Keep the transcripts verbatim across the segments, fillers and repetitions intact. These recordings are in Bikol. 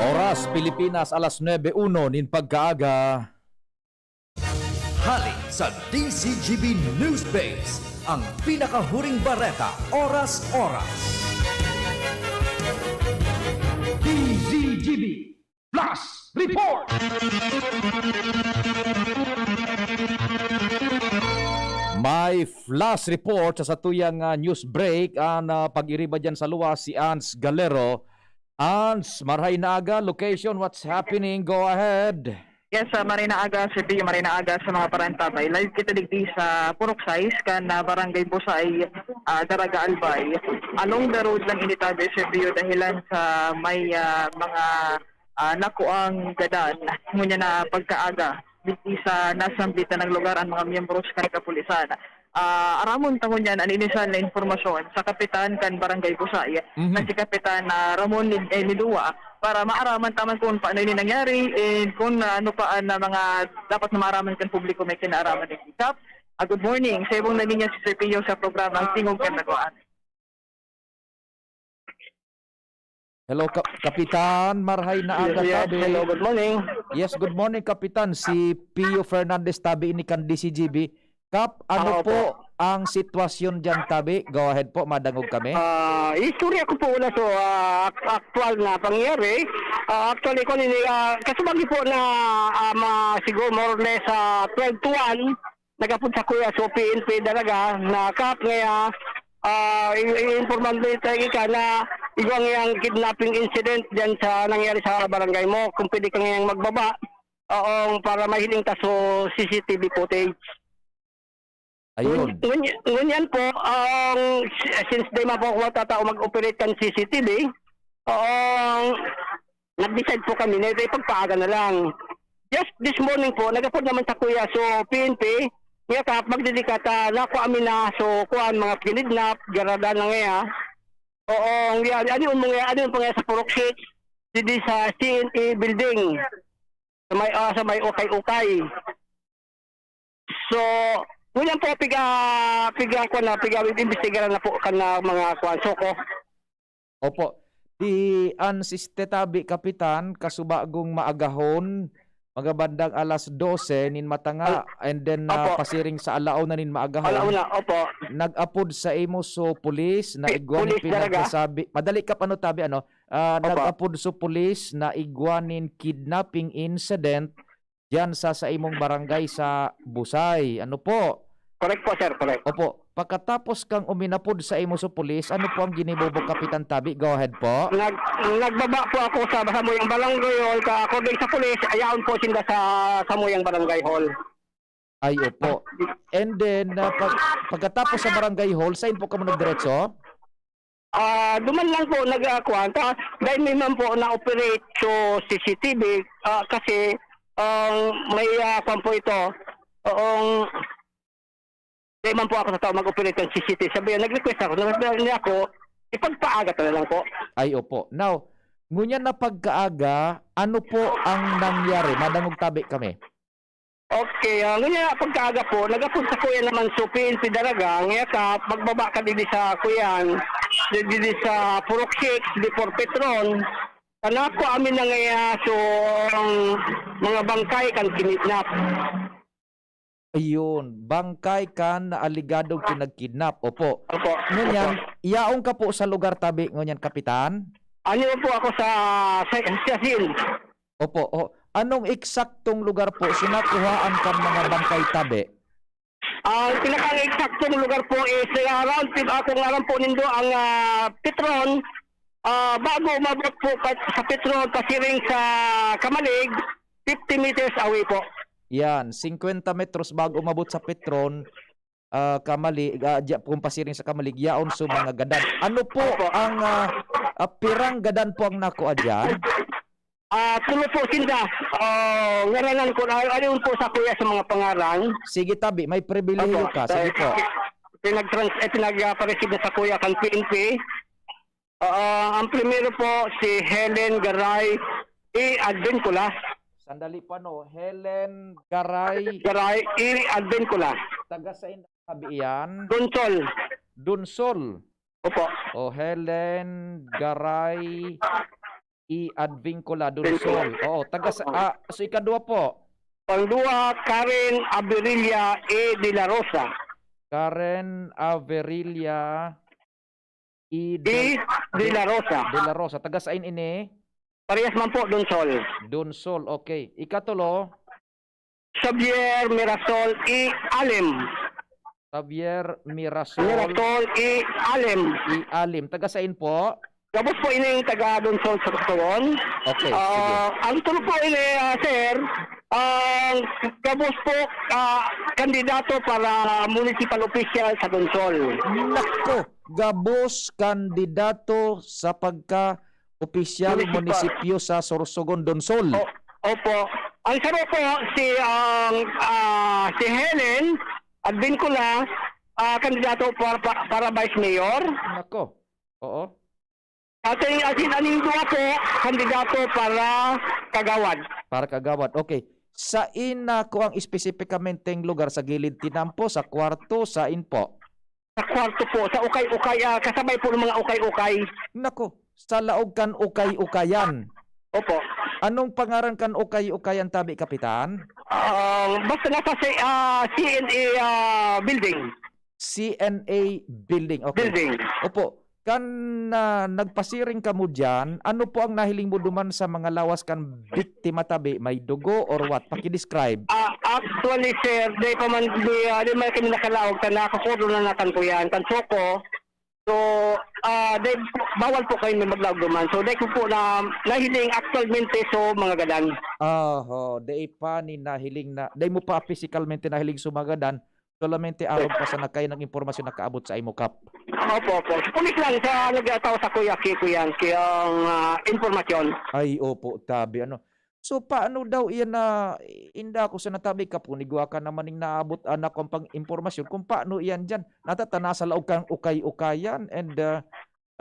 Oras Pilipinas, alas nuebe uno nin pagkaaga. Hali sa D Z G B News Base, ang pinakahuring bareta, oras-oras. D Z G B Flash Report! May flash report sa satuyang, ah, news break. An, ah, pag-iriba dyan sa luwas, si Ans Galero. Ans, marhay na aga, location, what's happening? Go ahead. Yes, ah, marhay na aga, Sir Pio, marhay na aga sa mga parantabay. Live kita digdi sa Purok sais kan, ah, Barangay Busay, ah, Daraga, Albay. Along the road lang ini tabi, Sir Pio, dahilan sa may, ah, mga, ah, nakuang gadan, ngunyan na pagkaaga. Digdi sa nasambit na lugar ang mga miyembros kan kapulisan. Ah, aramon ta ngunyan an inisyal na impormasyon sa kapitan kan Barangay Busay, Mhm. na si Kapitan, ah, Ramon Nid-, eh, Nidua, para maaraman ta man kung paano ini nangyari and kung, ah, ano pa ang, ah, mga dapat na maaraman kan publiko may kinaaraman ni Kap. Ah, good morning. Sa ibong na linya si Sir Pio sa programa Ang Tingog kan Laguan. Hello, Ka-, Kapitan. Marhay na Yes, aga yes. tabi. Hello, good morning. Yes, good morning, Kapitan. Si Pio Fernandez tabi ini kan D C G B. Kap, ano Ah, opo. po ang sitwasyon diyan tabi? Go ahead po, madangog kami. Ah, istorya ko po una so, ah, ak-, aktual na pangyayari. Ah, actually, kung ini, ah, kasubagi po na, ah, ma-, siguro more or less, ah, twelve to one, nag-apod sa kuya so P N P Daraga na, "Kap, ngaya, ah, i-, i-, informante tayo ka na igwang yang kidnapping incident diyan sa nangyari sa barangay mo. Kung pwede ka ngayang magbaba, oong, para mahiling ta so C C T V footage." Ayun. Ngun-, ngun-, ngunyan po, ang, since di man po ako matatao mag-operate kan C C T V, ang nag-decide po kami na ipagpaaga na lang. Just this morning po, nag-apod naman sa kuya, so P N P, ngaya ka, magdidikata, nakuha amin na, so, kuan, mga kinidnap, garada na ngaya. Oo, yan, ano yung mga, ano yung mga sa Purok six, didi sa C N E building, sa may, ah, sa may Ukay-Ukay. So, ngunyan po, piga, piga, kuwan na, piga, imbestigaran na po kan, ah, mga kuwan, soko. Opo. Di an siste tabi, Kapitan, kasubagong maagahon, mga bandang alas dose nin matanga, Al-, and then, ah, opo. pasiring sa alauna nin maagahon, Alauna, opo. nag-apod sa imo so pulis na Pi-, igwa nin pulis talaga. pinagsasabi. Madali ka pa no tabi, ano? Ah, Opo. nag-apod so pulis na igwa nin kidnapping incident diyan sa, sa imong barangay sa Busay. Ano po? Correct po, sir. Correct. Opo. Pagkatapos kang uminapod sa imo sa pulis, ano po ang ginibo mo, Kapitan Tabi? Go ahead po. Nag-, nagbaba po ako sa samuyang barangay hall. Ka, according sa pulis, ayaon po sinda sa samuyang barangay hall. Ay, opo. And then, ah, pag-, pagkatapos sa barangay hall, saan po kamo nagdiretso? Ah, duman lang po nag, ah, kuwan. Ta-, dahil may man po na-operate so C C T V, ah, kasi, ang may, ah, kuwan po ito, oong, dahil man po ako sa tao mag-operate ng C C T V. Sabi niya, nag-request ako, na, na, niya ako, ipagpaaga na lang po. Ay, opo. Now, ngunyan na pagkaaga, ano po ang nangyari? Madangog tabi kami. Okay, ah, ngunyan na pagkaaga po, nag-apod sa kuya naman so P N P Daraga, ngaya ka, magbaba ka didi sa kuyan, didi sa Purok six, before Petron. Kanako amin na ngaya, so, ang mga bangkay kan kinidnap. Ayun, bangkay kan aligadong kinagkidnap. Opo. Opo. Ngunyan, Opo. yaon ka po sa lugar tabi ngunyan, Kapitan? Ano po ako sa, sa, sa scene? Opo. O, anong eksaktong lugar po sinakuhaan kan mga bangkay tabi? Ang pinaka-eksaktong lugar po is, ah, around, ah, kung alam po nindo, ang, ah, Petron, ah, bago umabot po pa, sa Petron, pasiring sa Camalig, fifty meters away po. Yan, singkwenta metros bago umabot sa Petron, ah, Camalig, ah, dya, kung pasiring sa Camalig, yaon so mga gadan. Ano po Opo. ang, ah, ah, pirang gadan po ang nakuha dyan? Ah, tulo po sinda. Ah, ngaranan ko na, ayun po sa kuya sa mga pangaran. Sige, tabi, may pribilehiyo Opo. ka. Sige po. Pinag-trans-, eh, pinag-, ah, pa-receive na sa kuya kan P N P. Ah, ang primero po, si Helen Garay E. Advincula. Sandali pa, no? Helen Garay. Garay E. Advincula. Taga saan tabi iyan? Dunsol. Dunsol. Opo. O, Helen Garay E. Advincula, Donsol. Oo, taga sa, ah, so ikadua po? Pangduwa, Karen Averilla E. De La Rosa. Karen Averilla E. De, E. De La Rosa. De La Rosa. Taga sain ini? Parehas man po, Donsol. Donsol, okay. Ikatulo? Xavier Mirasol E. Alem. Xavier Mirasol. Mirasol E. Alem. E. Alem. Taga sain po? Gabos po ining taga Donsol sa Sorsogon. Okay, Ah, sige. Ang tulo po ini, ah, sir, ang gabos po, ah, kandidato para municipal official sa Donsol. Nako, gabos kandidato sa pagka-opisyal Municipal. munisipyo sa Sorsogon, Donsol. O-, opo. Ang saro po, si, ang, ah, si Helen Advincula, ah, kandidato para, pa-, para Vice Mayor. Nako. Oo. Ating asin aning duwa po, kandidato para kagawad. Para kagawad. Okay. Sain na ko ang espesipikamenteng lugar, sa gilid tinampo, sa kwarto, sain po? Sa kwarto po, sa ukay-ukay, ah, kasabay po ng mga ukay-ukay. Nako, sa laog kan ukay-ukayan. Opo. Anong pangaran kan ukay-ukayan tabi, Kapitan? Ah, basta nasa si-, ah, C N A, ah, building. C N A building, okay. Building. Opo. Kan, ah, nagpasiring kamo diyan, ano po ang nahiling mo duman sa mga lawas kan biktima tabi? May dugo or what? Paki-describe. Ah, actually, sir, di pa man, di, ah, di man kami nakalaog, ta nakakordonan na kan kuyan, kan SOCO. So, ah, di, bawal po kami maglaog duman. So, di ko po na nahiling aktualmente, so, mga gadan. Oho, di pa ni nahiling na, di mo pa pisikalmente nahiling sumagadan, solamente arog pa sa nagkayan ng impormasyon nakaabot sa imo, Kap. Opo, opo. Sa pulis lang, sa nagataw sa kuya, ki-, kuyan, ki-, ang, ah, impormasyon. Ay, opo, tabi, ano. So, paano daw iyan na, inda ko sa natabi, Kap, kung igwa ka naman ning naabot, anak kong pang impormasyon, kung paano iyan diyan? Natatana sa laog kang ukay-ukayan and, ah,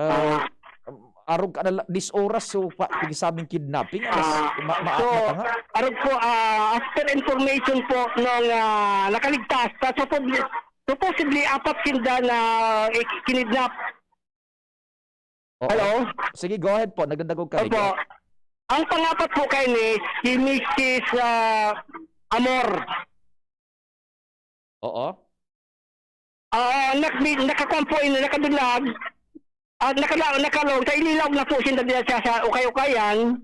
ah, Ah. arog ka na la-, dis oras, so, pa, pigsabing kidnapping, alas, Ah, ma-, ma-, so, matanga? Arog po, ah, as per information po nung, ah, nakaligtas, sa supposedly, supposedly apat sinda na, eh, kinidnap. Oo. Hello? Sige, go ahead po. Nagdadagog kami. Opo. Go. Ang pangapat po kayo ni si Missus, ah, Amor. Oo. Ah, nak-, nakakuan po ini, nakadulag. Ah, nakala-, nakalaog, sa ililaog na po siya, sa, sa ukay-ukayan.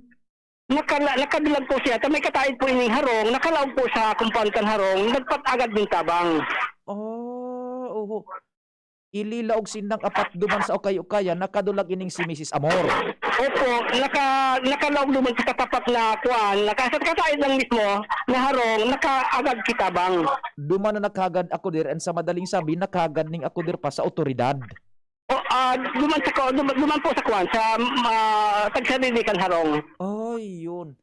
Nakala-, nakadulag po siya, ta may kataid po ining harong, nakalaog po sa compound kan harong, nagpatagad nin tabang. Oh, oho. Ililaog sindang apat duman sa ukay-ukayan, nakadulag ining si Misis Amor. Opo, naka-, nakalaog duman sa katapat na kuan, naka-, sa kataid lang mismo na harong, nakaagad ki tabang. Duman na nakagad ako dir, and sa madaling sabi, nakagad ning ako dir pa sa otoridad. O, ah, duman sa ko-, duman, duman po sa kuan, sa, ah, tagsarili kan harong. Ay, yun.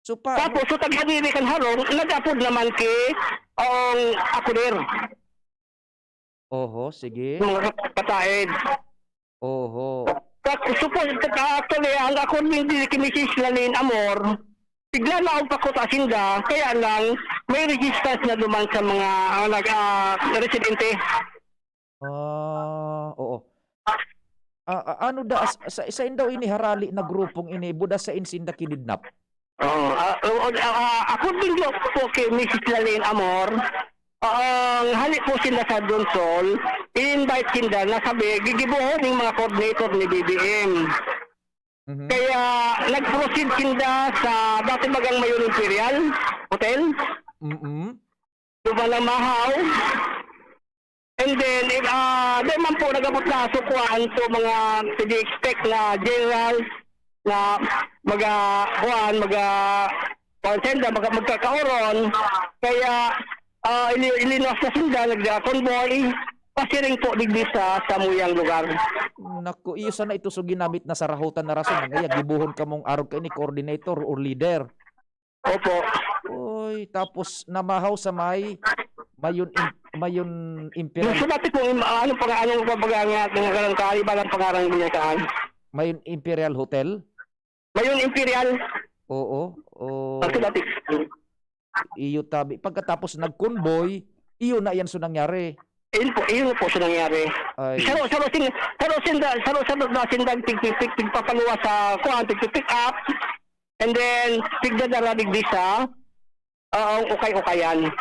So, paano? Tapos, so, tagsarili kan harong, nag-apod naman ki, ang ako dir. Oho, sige. Mga kataid. Oho. Tapos, supos-, actually, ang according din ki Misis Lalin Amor, tiglalaog pa ko ta sinda, kaya lang, may resistance na duman sa mga, ah, nag-, ah, residente. Ah, oo. Ah, ah, ano da, sa, sa, sain daw ini harali na grupong ini, buda sain sinda kinidnap? Oo, ah, oo, ah, ah, according daw po kay Misis Lalin Amor, ang hali po sila sa Donsol, i-invite sinda na sabi, gigibohon ning mga coordinator ni B B M. Mhm. Kaya nag-proceed sinda sa dati bagang Mayon Imperial Hotel. Mm-mm. Duman na Mahaw. And then, if, ah, di man po nag-abot na so kuan, so mga pwede expect na general na maga, kuan, maga, kuan senda, maga, magkakaoron. Kaya, ah, ili-, ilinos na sila, nag-convoy, pasiring po digdi sa samuyang lugar. Naku, iyo sana ito so ginamit na sarahotan na rason. Kaya gibuhon kamong arog ka ini, coordinator or leader. Opo. Uy, tapos namahaw sa may Mayon Im-, Mayon Imperial. Gusto natin kung im-, anong pang-, anong pagkakaiba ng pangaran niya saan? Mayon Imperial Hotel? Mayon Imperial. Oo, oo. Gusto natin. Iyo tabi. Pagkatapos nag-convoy, iyo na yan so nangyari. Yun po, yun po siya nangyari. Ay. Saro, saro, sin, saro, sinda, saro, saro na sinda, tig, tig, tig, tigpapaluwas sa kuwan, tig, tig, pick up. And then, tigdadara digdi sa, ah, ukay-ukayan.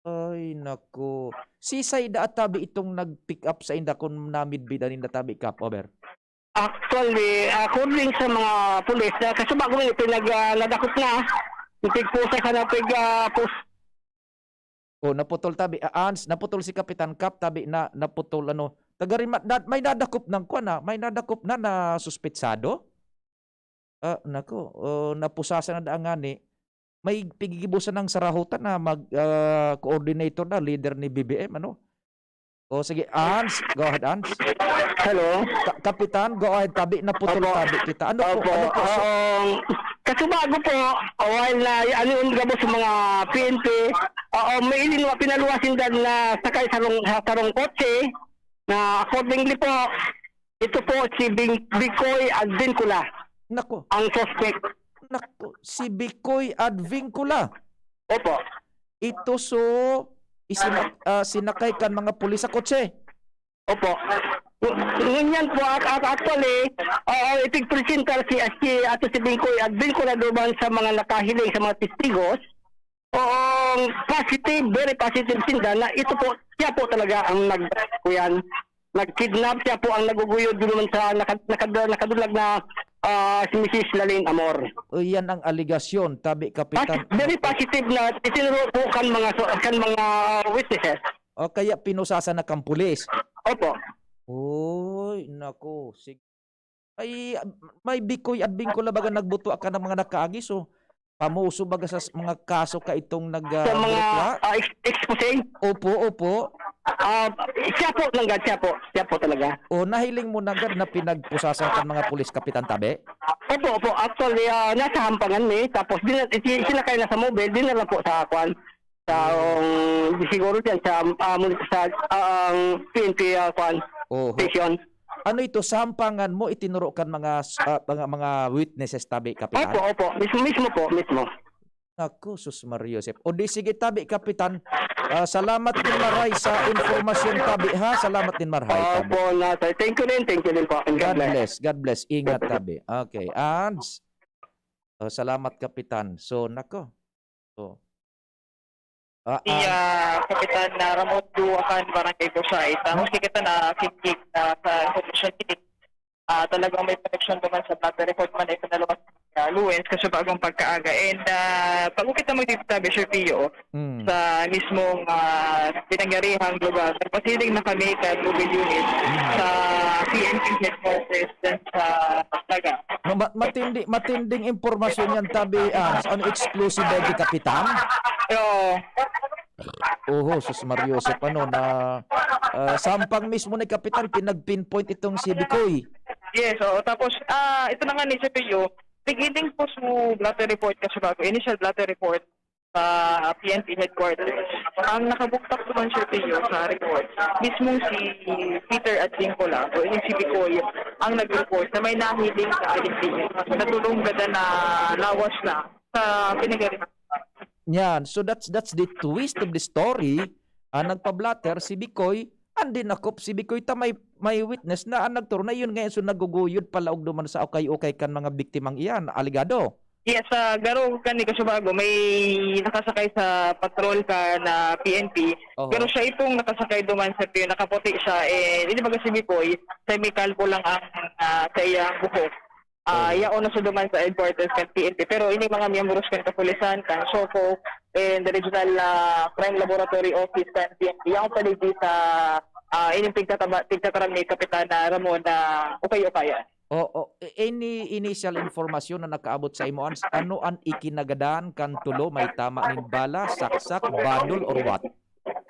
Ay, naku. Si Saida Atabi itong nag-pick up sa inda kung namidbidan ninda tabi, Kap, over. Actually, according sa mga pulis, na kasubago ni pinag, ah, nadakop na, yung pigpusa sa napig, ah, pus- Oh, naputol tabi. Ah, Ans, naputol si Kapitan Kap, tabi na naputol, ano. Taga Rima-, na, may nadakop ng kwan, ah, may nadakop na na suspetsado? Ah, nako, oh, napusasan na daan ngani. May pigigibusan ng sarahotan na mag, ah, coordinator na, leader ni B B M, ano? O sige, Ans, go ahead, Ans. Hello? Ka-, Kapitan, go ahead, tabi, naputol Opo. tabi kita. Ano po, Opo. ano po, so Um, kasubago po, while na ano yung gabos sa mga P N P, oo, may ilinwa, pinaluwas yung dad na sakay sa rong-, sa sarong kotse, na accordingly po, ito po si Bing-, Bikoy Advincula, Nako, ang suspect. nako, si Bikoy Advincula. Opo. Ito so, isina-, ah, sinakay kan mga pulis sa kotse. Opo. Ngunyan po, ac-, ac-, actually, oo, ipigpresentar si, si Ato si Bingkoy Advincula duman sa mga nakahiling, sa mga testigos. Oo, positive, very positive sinda na ito po, siya po talaga ang nag-, kuyan, nag-kidnap, siya po ang naguguyod duman sa nakad-, nakad-, nakadulag na, ah, si Misis Lalin Amor. O, yan ang aligasyon, tabi, Kapitan. Pos-, very positive na itinuro po kan mga so-, kan mga witnesses. O kaya pinusasan na kang pulis? Opo. Uy, naku, sig-, ay, may Bikoy Advincula baga nagbutwa kan mga nakaagi, so, pamoso baga sa s-, mga kaso ka itong nag, Sa ah, mga, butwa? ah, ex-, expose? Opo, opo. Ah, siya po, nanggad, siya po. Siya po talaga. O, nahiling mo nanggad na pinagpusasan kan mga pulis, Kapitan Tabe? Opo, opo. Actually, ah, nasa hampangan mi. Tapos, din, iti-, sinakay na sa mobile, din na lang po sa kwan. Sa, um, siguro dyan sa, ah, mun-, sa, ah, ang P N P, ah, kwan, Oho. station. Ano ito, sa hampangan mo, itinuro kan mga s-, ah, mga, mga witnesses, tabi, Kapitan? Opo, opo. Mismo, mismo po, mismo. Naku, sus, Maria Josep. O di, sige, tabi, Kapitan. Ah, salamat nin maray sa informasyon, tabi, ha? Salamat nin maray, tabi. Opo, na, sir. Thank you din, thank you din po. And God God bless. bless, God bless. Ingat, tabi. Okay, Ans. Oh, salamat, Kapitan. So, nako. Oh. Ah, Si, ah. ah, Kapitan, ah, Ramon Duacan, Barangay Busay. Tapos kita na kinjik na sa institusyon ini. Ah, talagang may koneksyon naman sa blotter report man ay pinaluwas, ah, Luwens, kasi bagong pagkaaga. And, ah, bago kita magdidetabi, Sir Pio, Mm. sa mismong, ah, pinangyarihang lugar, nagpasiling na kami sa mobile unit Mm. sa P N P headquarters dyan sa Naga. Ma-, ma-, matindi, matinding impormasyon yan, tabi, ah, ano, exclusive ba di Kapitan? Oo. Oho, sus, Maria Josep, ano, na, ah, sampang mismo ni Kapitan, pinag-pinpoint itong si Bikoy. Yes, oo. Tapos, ah, ito na nga ni Sir Pio, tig-ining po sa blotter report kasi bago, initial blotter report sa P N P headquarters. Ang nakabuktak naman, Sir Pio, sa report, mismong si Peter Advincula, o yung si Bikoy, ang nag-report na may nahiling sa P N P. Natulong gada na lawas na sa pinangyarihan. Yan. So that's, that's the twist of the story. Ang nagpa-blotter si Bikoy, ang dinakop si Bikoy ta may, may witness na ang nagturo na yun ngayon. So naguguyod palaog duman sa ukay-ukay kan mga biktimang iyan, alegado. Yes, sa garo kan ni Kasubago, may nakasakay sa patrol ka na P N P. Oho. Pero siya itong nakasakay duman sa P N P, nakaputi siya. Eh, hindi baga si Bikoy, semi-kalbo lang ang, ah, sa iyang buhok. Ah, Oo. yaon na siya duman sa headquarters kan P N P. Pero ini mga miyembros kan kapulisan, kan SOCO, and the Regional, ah, Crime Laboratory Office kan P N P, yaon pa digdi sa, ah, ining pigtataba-, pigtataram ni Kapitan, ah, Ramon na ukay-ukayan. Oo, a-, any initial information na nakaabot sa imo, Ans, ano an ikinagadan kan tulo? May tama nin bala, saksak, badol, or what?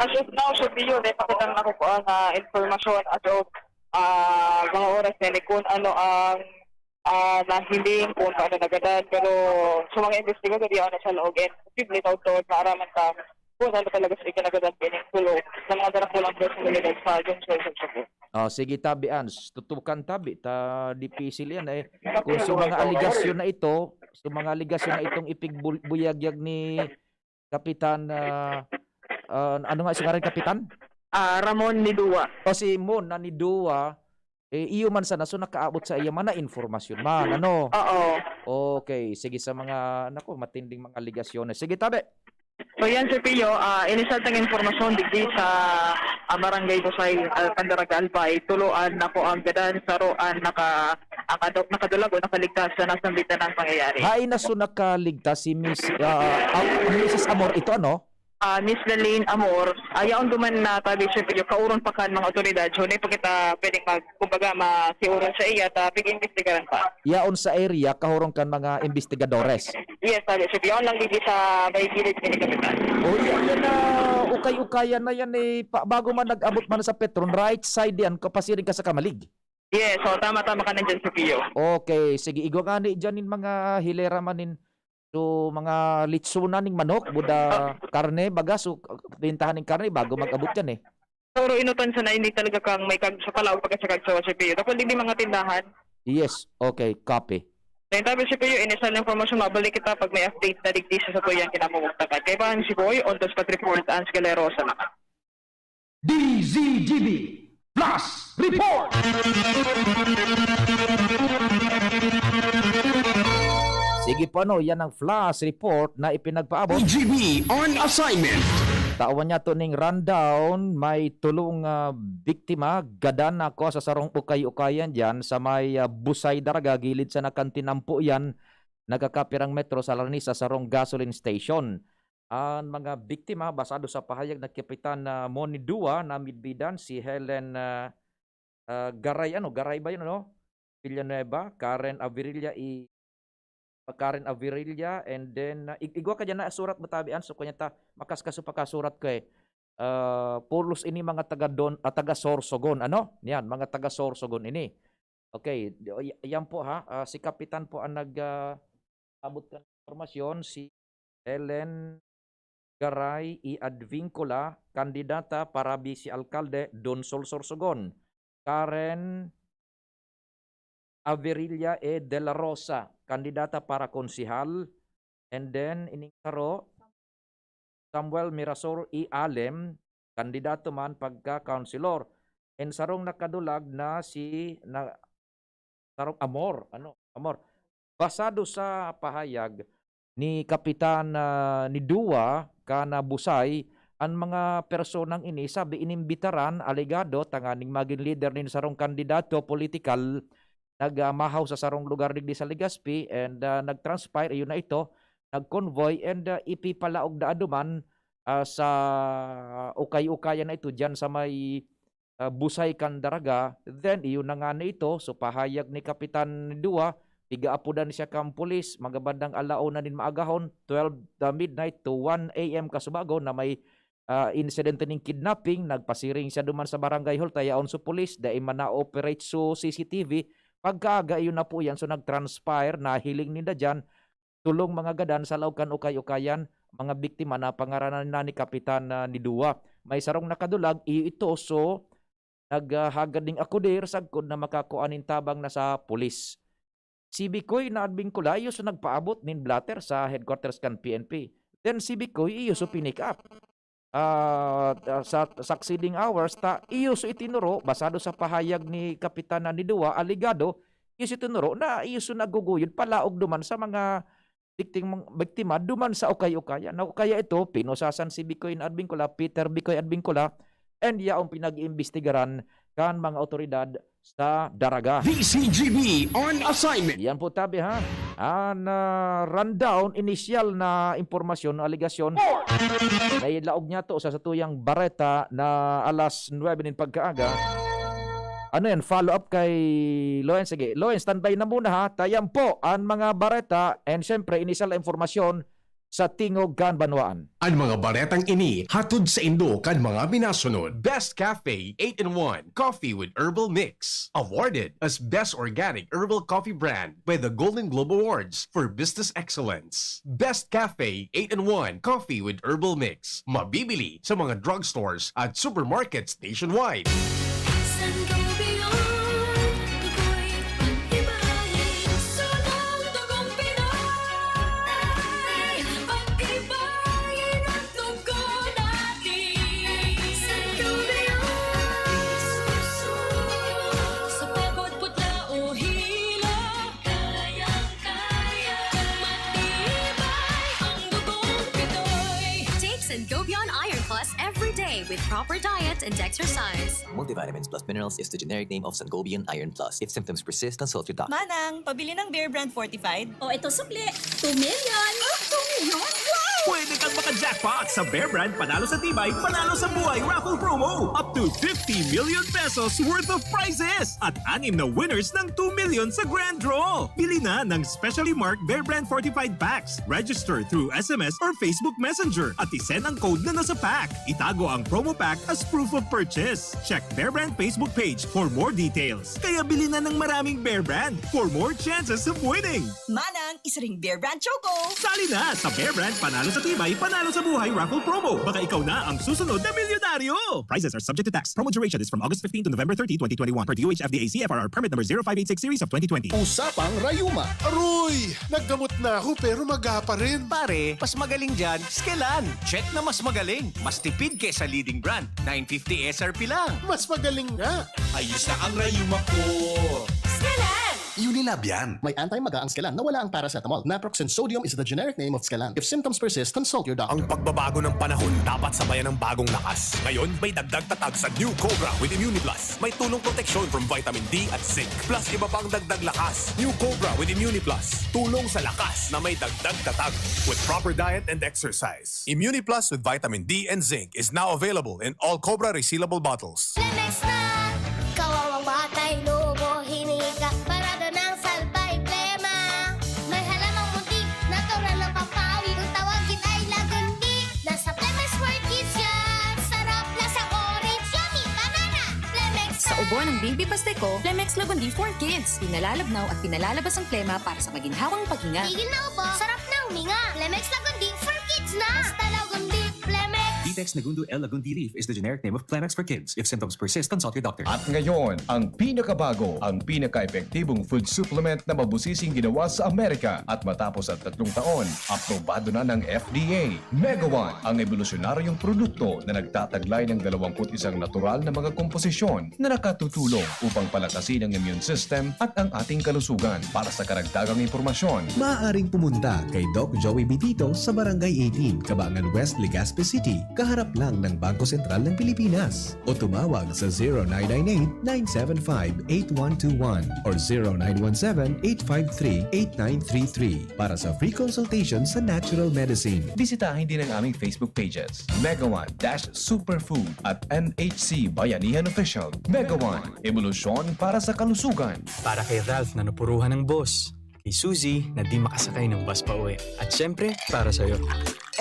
As of now, Sir Pio, dahil pakitang na ko po ang, ah, informasyon as of, ah, mga oras na ni kung ano ang, ah, nahiling, kung ano nagadan. Pero sa mga investigador, yaon na sa laog. And posible, taon-taon, maaraman ka kung ano talaga sa ikinagadan, pining tulo ng mga darakulang personalidad sa Lungsod sa Cebu. Oh, sige, tabi, Ans. Tutukan tabi. Ta, dipisil yan, eh. Kung sa mga aligasyon na ito, sa mga aligasyon na itong ipigbuyagyag ni Kapitan, ah, ah, ano nga si ngaran, Kapitan? Ah, Ramon Nidua. O, si Mon na Nidua, eh, iyo man sana, so nakaabot sa iya man na informasyon man, ano? Oo. Okay, sige, sa mga, naku, matinding mga alegasyones. Sige, tabi. So yan, Sir Pio, ah, inisyal tang impormasyon digdi sa, ah, Barangay Busay, ah, Candaraga, Albay. Tulo an nakuang gadan, saro an naka-, nakado-, nakadulag o nakaligtas sa nasambit na pangyayari. Hain na so nakaligtas si Miss, ah, Am-, Missus Amor ito, ano? Ah, Miss Lalaine Amor, ah, yaon duman na tabi, Sir Pio, kaoron pa kan mga otoridad. So, di pa kita pwedeng mag-, kumbaga, makiuron sa iya, ta pig-imbestigaran pa. Yaon sa area, kaoron kan mga investigadores. Yes, tabi, Sir Pio. Yaon lang digdi sa may gilid ni Kapitan. O, yan, yan na, ukay-ukayan na yan eh. Pa, bago man nag-abot man sa Petron, right side yan, kapasiring ka sa Camalig. Yes, so tama, tama ka nandyan, Sir Pio. Okay, sige, igwa ngani dyan nin mga hilera man nin, so, mga litsunan ning manok, buda karne, baga, so, bentahan ning karne bago mag-abot yan eh. Pero inutan sana, hindi talaga kang may kag-, sa palaog pagka sa kagsawa, Sir Pio. Tapos hindi mga tindahan. Yes, okay, copy. Then, tabi, Sir Pio, inisal na impormasyon, mabalik kita pag may update na digdi sa satuyang kinamumugtakan. Kaibahan si Boy, on the spot report, Ans Galero, sa mga. D Z G B Flash Report! Sige po, ano, yan ang flash report na ipinagpaabot. D Z G B on assignment. Tawan niya to ning rundown, may tulong, ah, biktima, gadan na kuwa sa sarong ukay-ukayan diyan sa may, ah, Busay Daraga, gilid sa nakantinampo yan, nagkakapirang metro sa Larnisa, sarong gasoline station. An mga biktima, basado sa pahayag na Kapitan, ah, Moni Dua, na midbidan si Helen, ah, ah, Garay, ano, Garay ba yun, ano? Villanueva, Karen Avirilla, i-, Karen Avirilla, and then, ah, ig-, igwa ka dyan na surat mo, tabi, an, so, kanya ta, makaskas so pakasurat ko eh. Ah, pulos ini mga taga Don, ah, taga Sorsogon, ano? Yan, mga taga Sorsogon ini. Okay, di-, o, y-, yan po ha, ah, si Kapitan po ang nag, ah, abot kan impormasyon, si Helen Garay y Advincula, kandidata para bise-alkalde, Donsol, Sorsogon. Karen Averilla E. De La Rosa, kandidata para konsehal. And then, ining saro, Samuel Mirasol y Alem, kandidato man pagka-councilor. And sarong nakadulag na si, na, sarong Amor, ano, Amor. Basado sa pahayag ni Kapitan, ah, ni Dua, kan Busay, an mga personang ini, sabi, inimbitaran, alegado, tanganing magin lider nin sarong kandidato politikal, nag, ah, mahaw sa sarong lugar digdi sa Legazpi, and, ah, nag-transpire, iyo na ito, nag-convoy, and, ah, ipipalaog na aduman, ah, sa ukay-ukayan na ito, diyan sa may, ah, Busay kan Daraga. Then, iyo na ngani ito, so pahayag ni Kapitan Dua, pigaapodan siya kan pulis, mga bandang ala una nin maagahon, twelve the midnight to one A M kasubago na may, ah, insidente nin kidnapping, nagpasiring siya duman sa barangay hall, ta yaon so pulis, dai man na-operate so C C T V. Pagkaaga, iyo na po yan, so nag-transpire, nahiling ninda diyan, tulong mga gadan sa laog kan ukay-ukayan, mga biktima na pangaranan na ni Kapitan, ah, ni Dua. May sarong nakadulag, iyo ito, so, naghahagad ning akudir sagkod na makakua nin tabang na sa pulis. Si Bikoy na Advincula, iyo so nagpaabot nin blotter sa headquarters kan P N P. Then si Bikoy, iyo so pinick up. Ah, ah, sa succeeding hours, ta iyo so itinuro, basado sa pahayag ni Kapitan na ni Dua, alegado, iyo so itinuro na iyo so naguguyod palaog duman sa mga biktim-, biktima duman sa ukay-ukayan. Na kaya ito, pinusasan si Bikoy na Advincula, Peter Bikoy Advincula, and yaong pinag-iimbestigaran kan mga otoridad sa Daraga. D Z G B on assignment. Yan po, tabi, ha. An, ah, rundown, inisyal na impormasyon, alegasyon, Report! May laog niya to sa satuyang bareta na alas nuebe nin pagkaaga. Ano yan? Follow up kay Loen. Sige, Loen, standby na muna, ha. Ta yan po an mga bareta and, syempre, inisyal na impormasyon sa Tingog kan Banwaan. An mga baretang ini hatod saindo kan mga minasunod: Best Cafe eight-in-one Coffee with Herbal Mix, awarded as Best Organic Herbal Coffee Brand by the Golden Globe Awards for Business Excellence. Best Cafe eight-in-one Coffee with Herbal Mix, mabibili sa mga drugstores at supermarkets nationwide. San Gobion, ako'y pag-ibahin. Sunod dugong Pinoy, pag-ibahin ang dugo natin. San Gobion. Go beyond Iron Plus every day with proper diet and exercise. Multivitamins plus minerals is the generic name of Sangobion Iron Plus. If symptoms persist, consult your doctor. Manang, pabili ng Bear Brand Fortified? O ito sukli, two million. Two million? Wow! Pwede kang maka-jackpot sa Bear Brand Panalo sa Tibay, Panalo sa Buhay Raffle Promo. Up to fifty million pesos worth of prizes at anim na winners ng two million sa Grand Draw. Bili na ng specially marked Bear Brand Fortified Packs. Register through S M S or Facebook Messenger at isend ang code na nasa pack. Itago ang promo pack as proof of purchase. Check Bear Brand Facebook page for more details. Kaya bili na ng maraming Bear Brand for more chances of winning. Manang, isa ring Bear Brand Choco. Sali na sa Bear Brand Panalo sa Tibay, Panalo sa Buhay Raffle Promo. Baka ikaw na ang susunod na milyonaryo! Prizes are subject to tax. Promo duration is from August fifteen to November thirty, twenty twenty-one, per D O H F D A C F R R permit number zero five eight six series of twenty twenty. Usapang Rayuma. Aroy! Naggamot na ako pero maga pa rin. Pare, mas magaling dyan, Skelan. Check na mas magaling. Mas tipid kesa leading brand. Nine fifty S R P lang. Mas magaling nga. Ayos na ang rayuma ko. Skelan! Unilab yan. May anti-maga ang Skelan na wala ang paracetamol. Naproxen sodium is the generic name of Skelan. If symptoms persist, consult your doctor. Ang pagbabago ng panahon dapat sabayan ng bagong lakas. Ngayon, may dagdag tatag sa New Cobra with Immuniplus. May tulong proteksyon from vitamin D at zinc. Plus iba pang dagdag lakas. New Cobra with Immuniplus. Tulong sa lakas na may dagdag tatag. With proper diet and exercise. Immuniplus with vitamin D and zinc is now available in all Cobra resealable bottles. Flemex na! Kawawang batay, lubo, hinika, parada ng salbay, plema. May halamang muntik, natural na pampawi. Kung tawagin ay lagundi, nasa Flemex World Kids yan. Sarap, lasang orange, yummy, banana. Flemex Sa ubo ng Baby Pasteco, Flemex Lagundi for Kids. Pinalalabnaw at pinalalabas ang plema para sa maginhawang paghinga. Tigil na ubo, sarap na huminga. Flemex Lagundi for Kids na. Basta Lagundi, Flemex. Ditex Negundo L Lagundi Leaf is the generic name of Flemex for Kids. If symptoms persist, consult your doctor. At ngayon, ang pinakabago, ang pinaka-epektibong food supplement na mabusising ginawa sa Amerika. At matapos ang tatlong taon, aprobado na ng F D A. Mega One, ang ebolusyonaryong produkto na nagtataglay ng dalawampu't isang natural na mga komposisyon na nakatutulong upang palakasin ang immune system at ang ating kalusugan. Para sa karagdagang impormasyon, Maaaring pumunta kay Doc Joey Bitito sa Barangay eighteen, Cabangan West, Legazpi City, kaharap lang ng Bangko Sentral ng Pilipinas. O tumawag sa zero nine nine eight, nine seven five, eight one two one or zero nine one seven, eight five three, eight nine three three para sa free consultation sa natural medicine. Bisitahin din ang aming Facebook pages, Mega One dash Superfood at M H C Bayanihan Official. Mega One, ebolusyon para sa kalusugan. Para kay Ralph na napuruhan ng boss. Kay Suzy na di makasakay ng bus pa uwi. At syempre, para sa'yo.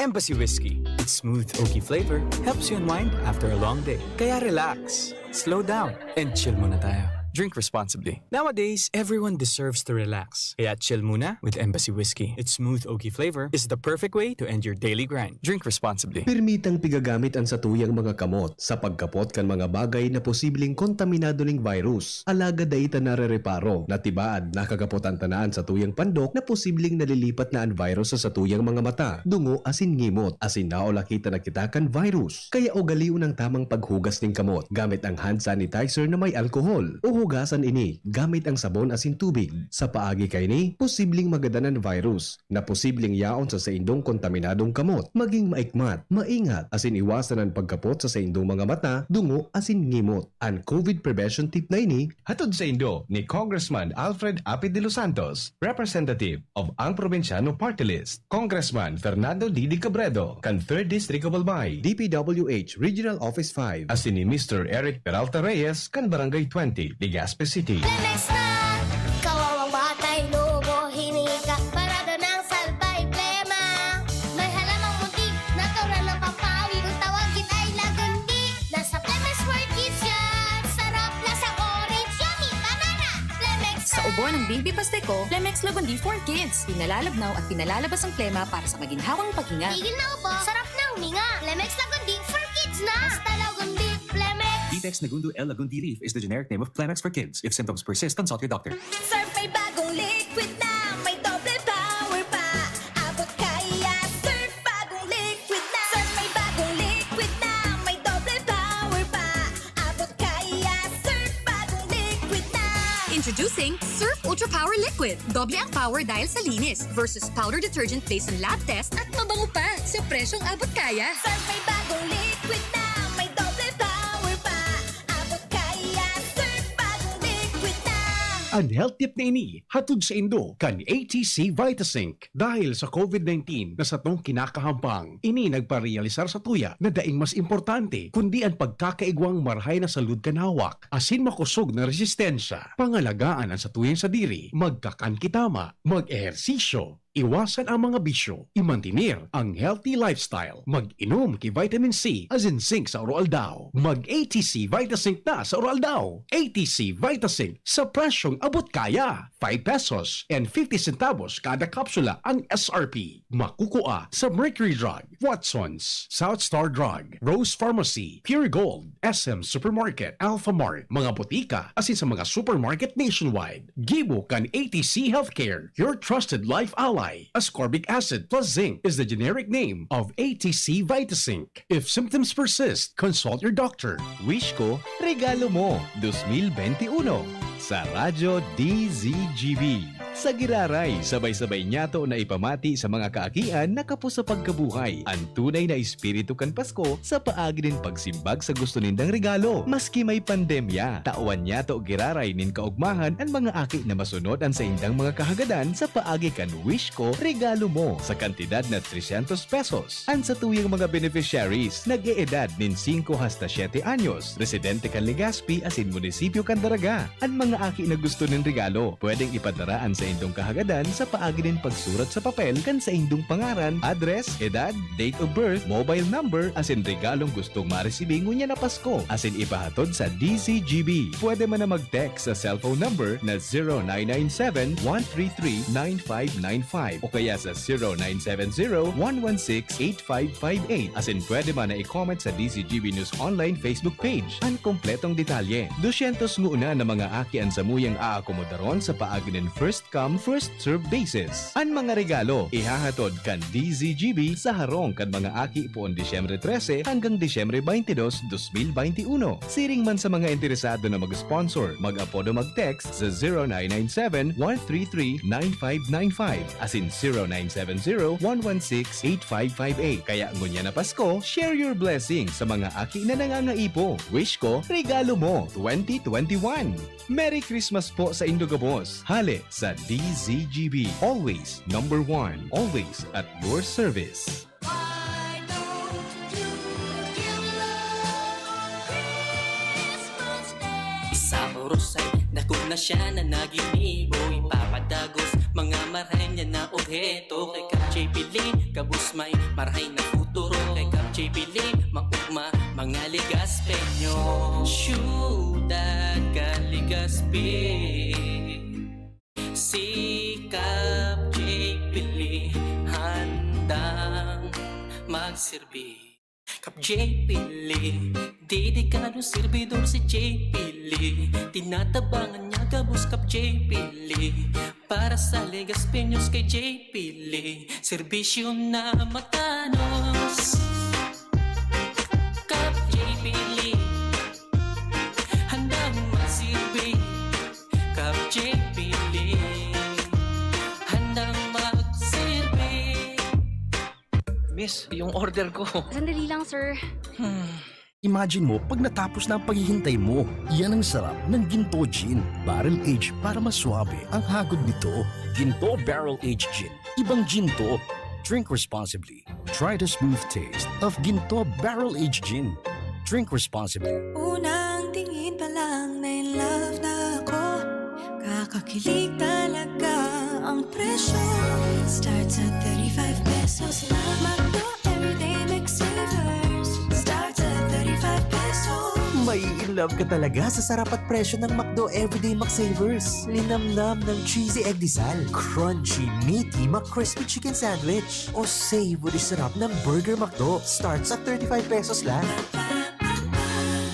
Embassy Whiskey. Its smooth, oaky flavor helps you unwind after a long day. Kaya relax, slow down, and chill muna tayo. Drink responsibly. Nowadays, everyone deserves to relax. Kaya chill muna with Embassy Whiskey. Its smooth, oaky flavor is the perfect way to end your daily grind. Drink responsibly. Permitang pigagamit an satuyang mga kamot sa pagkapot kan mga bagay na posibleng kontaminado ning virus. Alagad dai ta narereparo na tibaad nakakapot an tanan satuyang pandok na posibleng nalilipat na an virus sa satuyang mga mata, dungo asin ngimot, asin naulakita na kita kan virus. Kaya ugalion ang tamang paghugas ning kamot gamit ang hand sanitizer na may alkohol, o hugasan ini gamit ang sabon asin tubig. Sa paagi kaini, posibleng magadan an virus na posibleng yaon sa saindong kontaminadong kamot. Maging maikmat, maingat, asin iwasan an pagkapot sa saindong mga mata, dungo, asin ngimot. An COVID Prevention Tip na ini, hatod saindo ni Congressman Alfred Apid de los Santos, representative of Ang Probinsyano Party List, Congressman Fernando Didi Cabredo, kan Third District of Albay, D P W H Regional Office five, asin ni Mister Eric Peralta Reyes, kan Barangay twenty, Legazpi City. Flemex na! Kawawang batay, lubo, hinika, parada ng salbay, plema. May halamang muntik, natural na pampawi. Kung tawagin ay lagundi, nasa Flemex World Kids yan. Sarap, lasang orange, yummy, banana. Flemex Sa ubo ng Baby Pasteco, Flemex Lagundi for Kids. Pinalalabnaw at pinalalabas ang plema para sa maginhawang paghinga. Tigil na ubo, sarap na huminga. Flemex Lagundi for Kids na. Basta Lagundi, Flemex. Ditex Negundo L Lagundi Leaf is the generic name of Flemex for Kids. If symptoms persist, consult your doctor. Surf may bagong liquid na, may doble power pa. Abot kaya, Surf bagong liquid na. Surf may bagong liquid na, may doble power pa. Abot kaya, Surf bagong liquid na. Introducing Surf Ultra Power Liquid. Doble ang power dahil sa linis versus powder detergent based on lab test at mabango pa sa presyong abot kaya. Surf may bagong liquid na, may doble power pa. Abot kaya, Surf bagong liquid na. An health tip na ini hatod saindo kan A T C Vitasync. Dahil sa COVID nineteen na satong kinakahampang, ini nagparealisar sa tuya na daing mas importante kundi an pagkakaigwang marahay na salud kan hawak asin makosog na resistensya. Pangalagaan an satuyang sadiri, magkakan ki tama, mag-ehersisyo, iwasan ang mga bisyo, imantener ang healthy lifestyle, mag-inom ki vitamin C asin zinc sa aro-aldaw. Mag-A T C Vitasync na sa aro-aldaw. A T C Vitasync sa presyong abot kaya. Five pesos and fifty centavos kada kapsula ang S R P. Makukua sa Mercury Drug, Watson's, South Star Drug, Rose Pharmacy, Pure Gold, S M Supermarket, Alpha Mart, mga botika, asin sa mga supermarket nationwide. Gibo kan A T C Healthcare, your trusted life ally. Ascorbic acid plus zinc is the generic name of A T C Vitasync. If symptoms persist, consult your doctor. Wish Ko, Regalo Mo, dos mil benti uno, sa Radyo D Z G B. Sa giraray, sabay-sabay niyato na ipamati sa mga kaakian na kapos sa pagkabuhay an tunay na espiritu kan Pasko sa paagi nin pagsimbag sa gusto nindang regalo. Maski may pandemya, tawan niyato giraray nin kaogmahan an mga aki na masunod an saindang mga kahagadan sa paagi kan Wish Ko, Regalo Mo, sa kantidad na trescientos pesos. An satuyang mga beneficiaries nag-eedad nin singko hasta siete anyos, residente kan Legazpi asin munisipyo kan Daraga. An mga aki na gusto nin regalo, pwedeng ipadara an saindong kahagadan sa paagi nin pagsurat sa papel kan saindong pangaran, address, edad, date of birth, mobile number, asin regalong gustong maresibi ngunyan na Pasko, asin ipahatod sa D Z G B. Pwede man na mag-text sa cellphone number na zero nine nine seven, one three three, nine five nine five o kaya sa zero nine seven zero, one one six, eight five five eight. Asin pwede man na i-comment sa D Z G B News Online Facebook page an kompletong detalye. Dosyentos nguna na mga aki an samuyang aakomodaron sa paagi nin first come, first serve basis. An mga regalo ihahatod kan D Z G B sa harong kan mga aki poon Disyembre trese hanggang Disyembre twenty-dos, dos mil benti uno. Siring man sa mga interesado na mag-sponsor, mag-apod o mag-text sa zero nine nine seven, one three three, nine five nine five asin zero nine seven zero, one one six, eight five five eight. Kaya ngunyan na Pasko, share your blessing sa mga aki na nangangaipo. Wish Ko, Regalo Mo, twenty twenty-one. Merry Christmas po sa indo gabos. Hale sa D Z G B. Always number one. Always at your service. Why don't you give love on Christmas Day? Sa Orosay, dako na siya na naginibo. Ipapadagos, mga marahay niya na obheto. Kay Kap J P Lee, gabos may marahay na futuro. Kay Kap J P Lee, maugma, mga Legaspeño. Syudad kan Legazpi. Si Kap J P Lee handang magsirbi. Kap J P Lee, dedikadong serbidor si J P Lee. Tinatabangan niya gabos Kap J P Lee. Para sa Legaspeños kay J P Lee, serbisyo na matanos. Kap J P Lee, handang magsirbi. Kap J P Lee, handang magsirbi. Miss, yung order ko. Sandali lang, sir. Hmm. Imagine mo, pag natapos na ang paghihintay mo, yan ang sarap ng Ginto Gin. Barrel age para mas suabe ang hagod nito. Ginto Barrel Aged Gin. Ibang gin to. Drink responsibly. Try the smooth taste of Ginto Barrel Aged Gin. Drink responsibly. Unang tingin pa lang na in love na ako. Kakakilig talaga ang presyo. Starts at thirty-five pesos lang. McDo Everyday McSavers. Starts at thirty-five pesos. Mai-in love ka talaga sa sarap at presyo ng McDo Everyday McSavers. Linamnam ng cheesy egg disal, crunchy, meaty McCrispy chicken sandwich, o savory sarap ng Burger McDo. Starts at thirty-five pesos lang.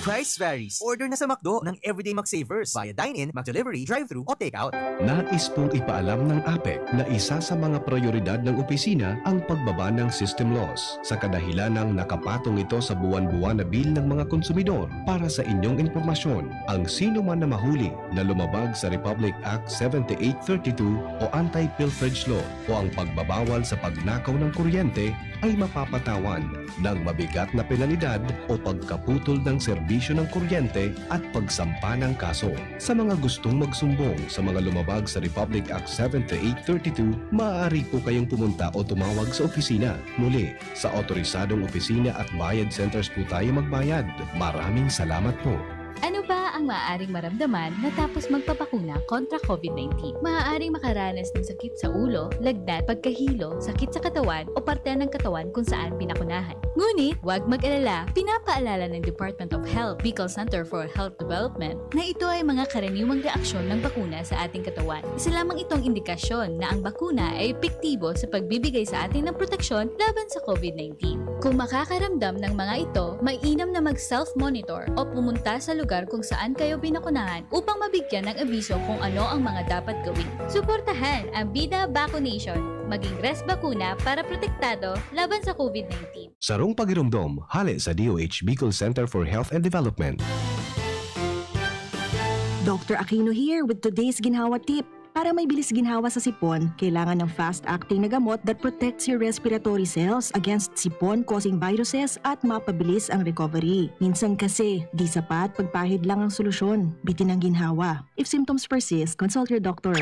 Price varies. Order na sa McDo ng Everyday McSavers via dine-in, McDelivery, drive-thru o takeout. Nais pong ipaalam ng APEC na isa sa mga prioridad ng opisina ang pagbaba ng system loss. Sa kadahilanang nakapatong ito sa buwan-buwan na bill ng mga konsumidor. Para sa inyong impormasyon, ang sino man na mahuli na lumabag sa Republic Act seventy-eight thirty-two o Anti-Pilferage Law o ang pagbabawal sa pagnakaw ng kuryente ay mapapatawan ng mabigat na penalidad o pagkaputol ng serbisyo ng kuryente at pagsampa ng kaso. Sa mga gustong magsumbong sa mga lumabag sa Republic Act seventy-eight thirty-two, maaari po kayong pumunta o tumawag sa opisina. Muli, sa otorisadong opisina at bayad centers po tayo magbayad. Maraming salamat po. Ano ba ang maaaring maramdaman matapos magpabakuna kontra COVID nineteen? Maaaring makaranas ng sakit sa ulo, lagnat, pagkahilo, sakit sa katawan o parte ng katawan kung saan pinakunahan. Ngunit, huwag mag-alala, pinapaalala ng Department of Health, Bicol Center for Health Development, na ito ay mga karaniwang reaksyon ng bakuna sa ating katawan. Isa lamang itong indikasyon na ang bakuna ay epektibo sa pagbibigay sa atin ng proteksyon laban sa COVID nineteen. Kung makakaramdam ng mga ito, mainam na mag-self-monitor o pumunta sa lugar kung saan kayo binakunahan upang mabigyan ng abiso kung ano ang mga dapat gawin. Suportahan ang Bida Vaccination. Maging res bakuna para protektado laban sa COVID nineteen. Sarong pagiromdom, hale sa D O H Bicol Center for Health and Development. Doctor Aquino here with today's ginhawa tip. Para may bilis ginhawa sa sipon, kailangan ng fast-acting na gamot that protects your respiratory cells against sipon-causing viruses at mapabilis ang recovery. Minsan kasi, di sapat pagpahid lang ang solusyon. Bitin ang ginhawa. If symptoms persist, consult your doctor.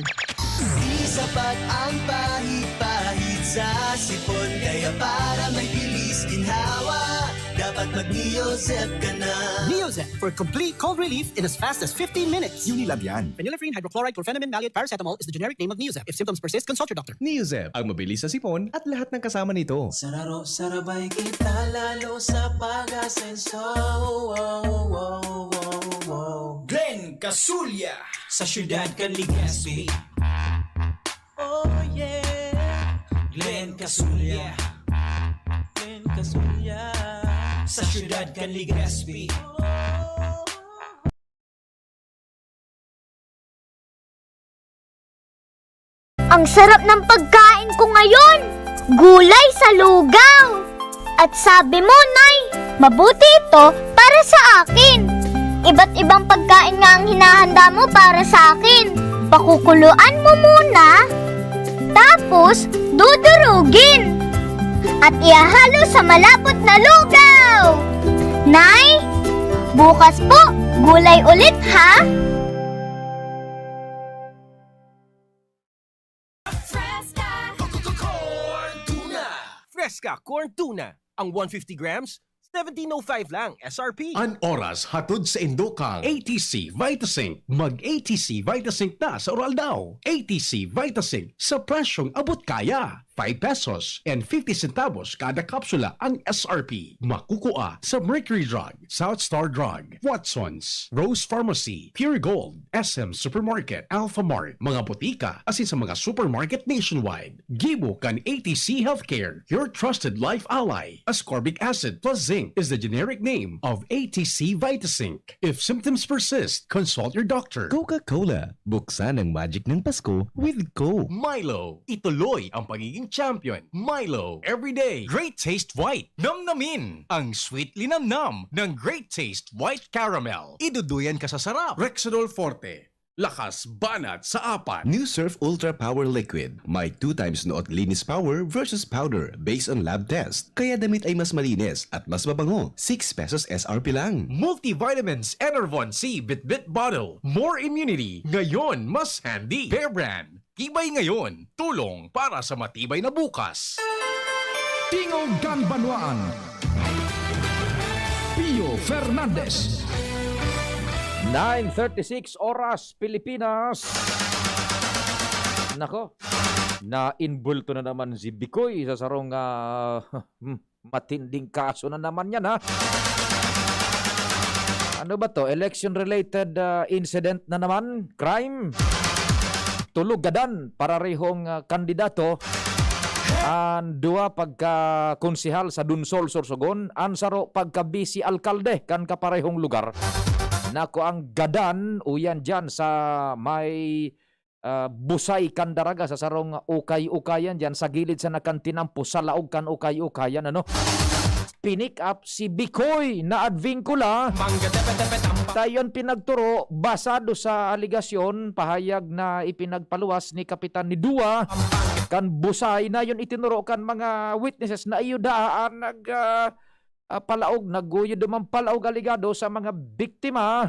Di sapat ang pahid-pahid sa sipon. Kaya para may bilis ginhawa, dapat mag-Neozep ka na. Neozep for complete cold relief in as fast as fifteen minutes. Unilab yan. Phenylephrine, hydrochloride, chlorphenamine, maleate, paracetamol is the generic name of Neozep. If symptoms persist, consult your doctor. Neozep, ang mabilis sa sipon at lahat ng kasama nito. Sararo, sarabay kita lalo sa pag-asenso. Wow, wow, wow, wow. Glenn Casulya sa siyudad kan Legazpi. Oh yeah. Glenn Casulya. Glenn Casulya sa siyudad kan Legazpi. Ang sarap ng pagkain ko ngayon! Gulay sa lugaw! At sabi mo, Nay, mabuti ito para sa akin. Iba't ibang pagkain nga ang hinahanda mo para sa akin. Pakukuluan mo muna, tapos dudurugin. At ihahalo sa malapot na lugaw. Nay, bukas po, gulay ulit ha? Fresca! Corn Tuna! Fresca Corn Tuna. Ang one fifty grams, seventeen oh five lang S R P. An oras hatod sa indo kang A T C Vitasync. Mag A T C Vitasync na sa Oral Daw. A T C Vitasync sa presyong abot kaya. Five pesos and fifty centavos kada kapsula ang S R P. Makukua sa Mercury Drug, South Star Drug, Watson's, Rose Pharmacy, Pure Gold, S M Supermarket, Alpha Mart, mga botika, asin sa mga supermarket nationwide. Gibo kan A T C Healthcare, your trusted life ally. Ascorbic acid plus zinc is the generic name of A T C Vitasync. If symptoms persist, consult your doctor. Coca-Cola, buksan ang magic ng Pasko with Coke. Milo, ituloy ang pagiging champion. Milo, everyday, great taste white. Namnamin ang sweet linamnam ng Great Taste White Caramel. Iduduyan ka sa sarap. Rexidol Forte, lakas banat sa apat. New Surf Ultra Power Liquid. May two times nood linis power versus powder based on lab test. Kaya damit ay mas malinis at mas mabango. Six pesos S R P lang. Multivitamins Enervon C Bitbit Bottle. More immunity. Ngayon, mas handy. Bear Brand. Tibay ngayon. Tulong para sa matibay na bukas. Tingog kan Banwaan. Pio Fernandez. Nine thirty-six oras, Pilipinas. Nako, naimbulto na naman si Bikoy sa sarong, ah, hmm, matinding kaso na naman yan, ha? Ano ba 'to? Election-related, ah, incident na naman? Crime? Tulugadan, pararehong, ah, kandidato. An duwa pagka konsehal sa Dunsol, Sorsogon, an saro pagka bisi alkalde kan kaparehong lugar. Nako, ang gadan, uyan diyan sa may, ah, busay kan daraga, sa sarong ukay-ukayan diyan, sa gilid sa nakantinampo, sa laog kan ukay-ukayan, ano? Pinick up si Bikoy na Advincula. Tayon pinagturo, basado sa aligasyon, pahayag na ipinagpaluwas ni Kapitan ni Dua kan busay na yon itinuro kan mga witnesses na iyo daa ang nag, ah, ah, palaog, nagguyod duman palaog alegado sa mga biktima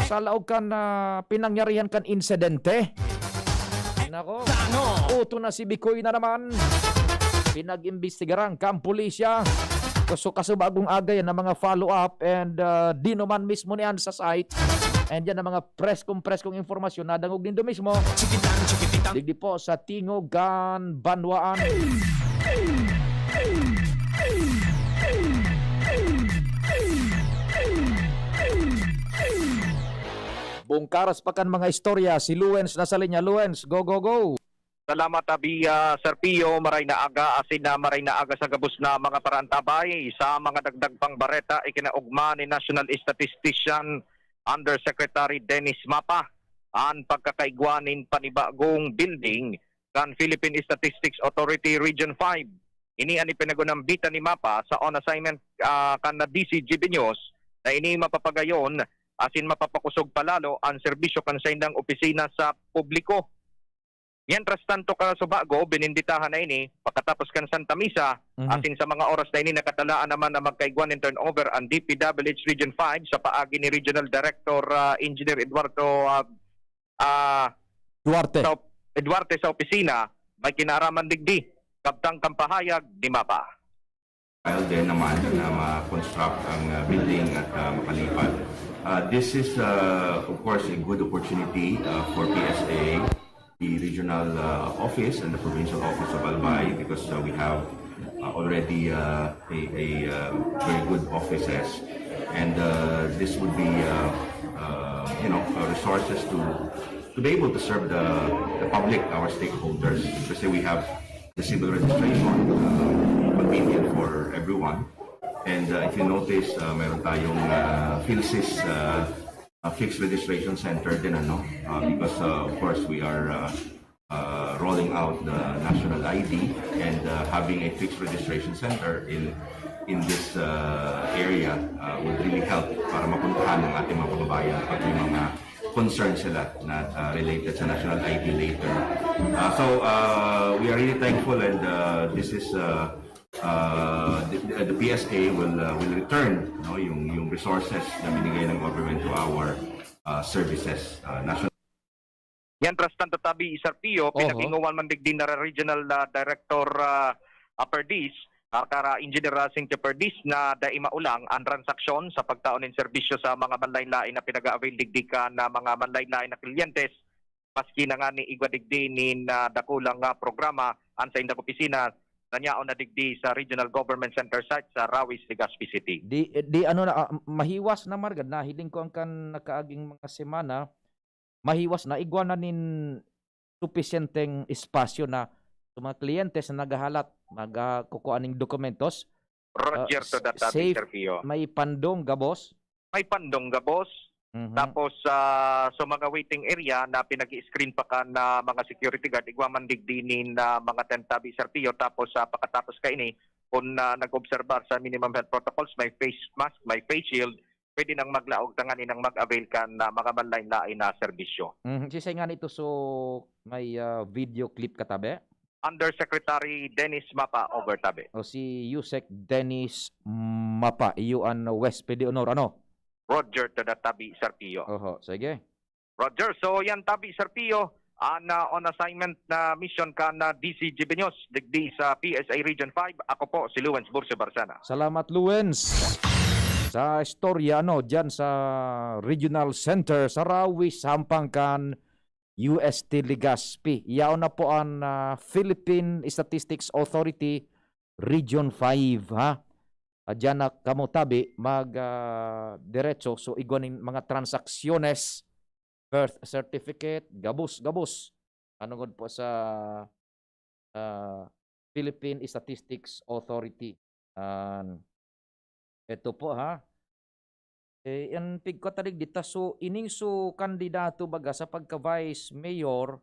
sa laog kan, ah, pinangyarihan kan insidente. Nako, uto na si Bikoy na naman. Pinag-imbestigaran kan pulisya. Kaso, kasubagong agay na mga follow-up and, ah, dinuman mismo niyan sa site. And yan ang mga preskong-preskong impormasyon na dangog nindo mismo. Digdi po sa Tingog kan Banwaan. Bungkaras pa kan mga istorya, si Luens na sa linya. Luens, go, go, go! Salamat, Abi, ah, Sir Pio. Maray na aga, asin na maray na aga sa gabos na mga paraantabay. Sa mga dagdag pang bareta, ikinaugma ni National Statistician Undersecretary Dennis Mapa an pagkakaigwa nin panibagong building kan Philippine Statistics Authority Region five. Ini an ipinag-unambitan ni Mapa sa on assignment, ah, kan na D C G B News na ini mapapagayon asin mapapakosog pa lalo an serbisyo kan saindang opisina sa publiko. Mientras tanto, kasubago, binimbitahan na ini, pakatapos kan Santa Misa, Mhm. asin sa mga oras na ini, nakatalaan naman na magkaigwa nin turnover an D P W H Region five sa paagi ni Regional Director, ah, Engineer Eduardo, ah, ah, Duarte. Sa op-, Duarte sa opisina, may kinaaraman digdi, kabtang kan pahayag ni Mapa. While din naman na ma-construct ang, ah, building at, ah, makalipad. Ah, this is, ah, of course, a good opportunity, ah, for P S A, the regional, ah, office and the provincial office of Albay, because, ah, we have, ah, already, ah, a, a, ah, very good offices. And, ah, this would be, ah, ah, you know, uh, resources to, to be able to serve the, the public, our stakeholders. Kasi we have the civil registration, uh, convenient for everyone. And, uh, if you notice, uh, meron tayong, uh, PhilSys, uh, uh, fixed registration center din, ano, uh, because, uh, of course, we are, uh, uh, rolling out the national I D, and, uh, having a fixed registration center in, in this, uh, area, uh, would really help para mapuntahan ng ating mga kababayan pag may mga concern sila na, uh, related sa national I D later. Uh, so, uh, we are really thankful, and, uh, this is, uh, uh, the, the, the P S A will, uh, will return, no, yung, yung resources na binigay ng government to our, uh, services, uh, national. Mientras tanto, tabi, Sir Pio, Oho. Pinag-ingowan man digdi na Regional, ah, Director, ah, ah, Perdiz, ah, kara Engineer, ah, Singtio Perdiz, na dai maulang an transaksyon sa pagtao nin serbisyo sa mga manlain-lain na pinag-a-avail digdi kan, ah, mga manlain-lain na klientes, maski na ngani igwa digdi nin, ah, dakulang, ah, programa an saindang opisina na nyaon na digdi sa Regional Government Center site sa Rawis, Legazpi City. Di, di ano na, ah, mahiwas na, Margad, nahiling ko ang kan nakaaging mga semana, mahiwas na, igwa na nin supisyenteng espasyo na sa mga kliyentes na naghahalat, nagkukua ning dokumentos. Roger, ah, to that topic, safe, Sir Pio. May pandong gabos. May pandong gabos. Mhm. Tapos, ah, sa mga waiting area na pinag-i-screen pa kan, ah, mga security guard, igwa man digdi nin, ah, mga tent, tabi, Sir Pio. Tapos, ah, pakatapos kaini, kung, ah, nag-obserbar sa minimum health protocols, may face mask, may face shield, pwede nang maglaog tanganing mag-avail kan, ah, mga manlain-lain na serbisyo. Mhm. Sisay nga nito, so may, ah, video clip ka, tabi? Undersecretary Dennis Mapa, over, tabi. O, si Usec Dennis Mapa, iyo an Huwes de Honor, ano? Roger, to that, tabi, Sir Pio. Oho, sige. Roger, so yan, tabi, Sir Pio, an, ah, on assignment na mission kan, ah, D C G B News, digdi sa P S A Region five. Ako po si Luwens Burse Barsana. Salamat, Luwens. Sa istorya, ano, dyan sa Regional Center sa Rawis, hampang kan U S T Legazpi. Yaon na po an, ah, Philippine Statistics Authority Region five, ha? Ah, diyan na kamo tabi mag, ah, diretso. So, igwa nin mga transaksyonnes, birth certificate, gabos, gabos. Ano gud po sa, ah, Philippine Statistics Authority. An, eto po, ha. Eh, an pigkatarig dita, so, ining so kandidato baga sa pagka-vice mayor,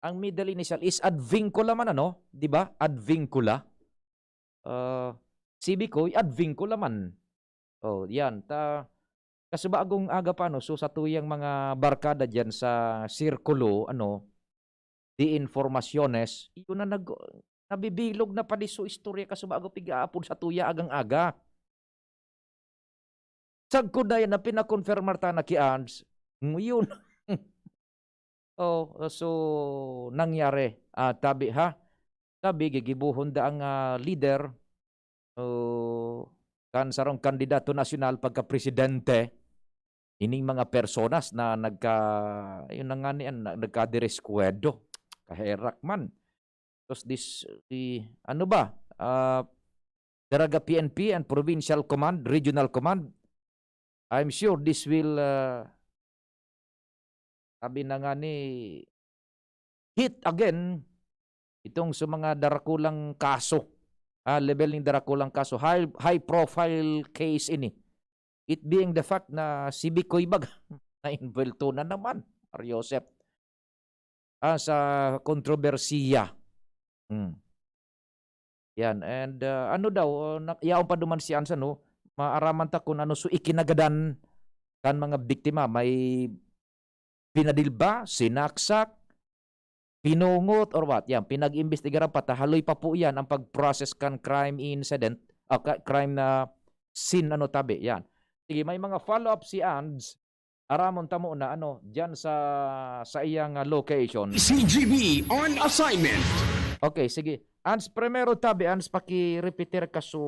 ang middle initial is Advincula man, ano? Di ba? Advincula. Ah, C B Coy, Advincula man. Oh, yan. Ta, kasubagong aga pa, no? So, sa tuyang mga barkada dyan sa sirkulo, ano, de informaciones, yun na nag-, nabibilog na pa di so istorya kasubago pig-aapod sa tuya agang aga. Sagkod na yan na pinakonfirmar ta na ki Arms. Ngayon. Oh, so, nangyari. Ah, tabi, ha? Tabi, gigibuhon da ang, ah, leader. Oh, kan sarong kandidato nasyonal pagka-presidente. Ining mga personas na nagka-, yun na nga ni, na, nagkadireskwado. Kaherak man. Tapos this, the, ano ba? Ah, Daraga P N P and Provincial Command, Regional Command. I'm sure this will, ah, sabi na nga ni, hit again itong sa mga darakulang kaso. Ah, level ning darakulang kaso. High, high profile case ini. It being the fact na si Bicoy baga na-involved na naman, Mario Joseph. Ah, sa kontrobersiya. Hmm. Yan. And, ah, ano daw, oh, na, yaon pa duman si Ansa, no? Maaraman ta kung ano so ikinagadan kan mga biktima. May pinadilba, sinaksak, pinungot, or what? Yan, pinag-imbestigaran pa. Ta haloy pa po yan ang pag-process kan crime incident, ah, ka-, crime na scene, ano, tabi. Yan. Sige, may mga follow-up si Ands. Aramon tamo na, ano, dyan sa, sa iyang, ah, location. C G B on assignment. Okay, sige. Ans, primero tabi, Ans, paki-repetir ka so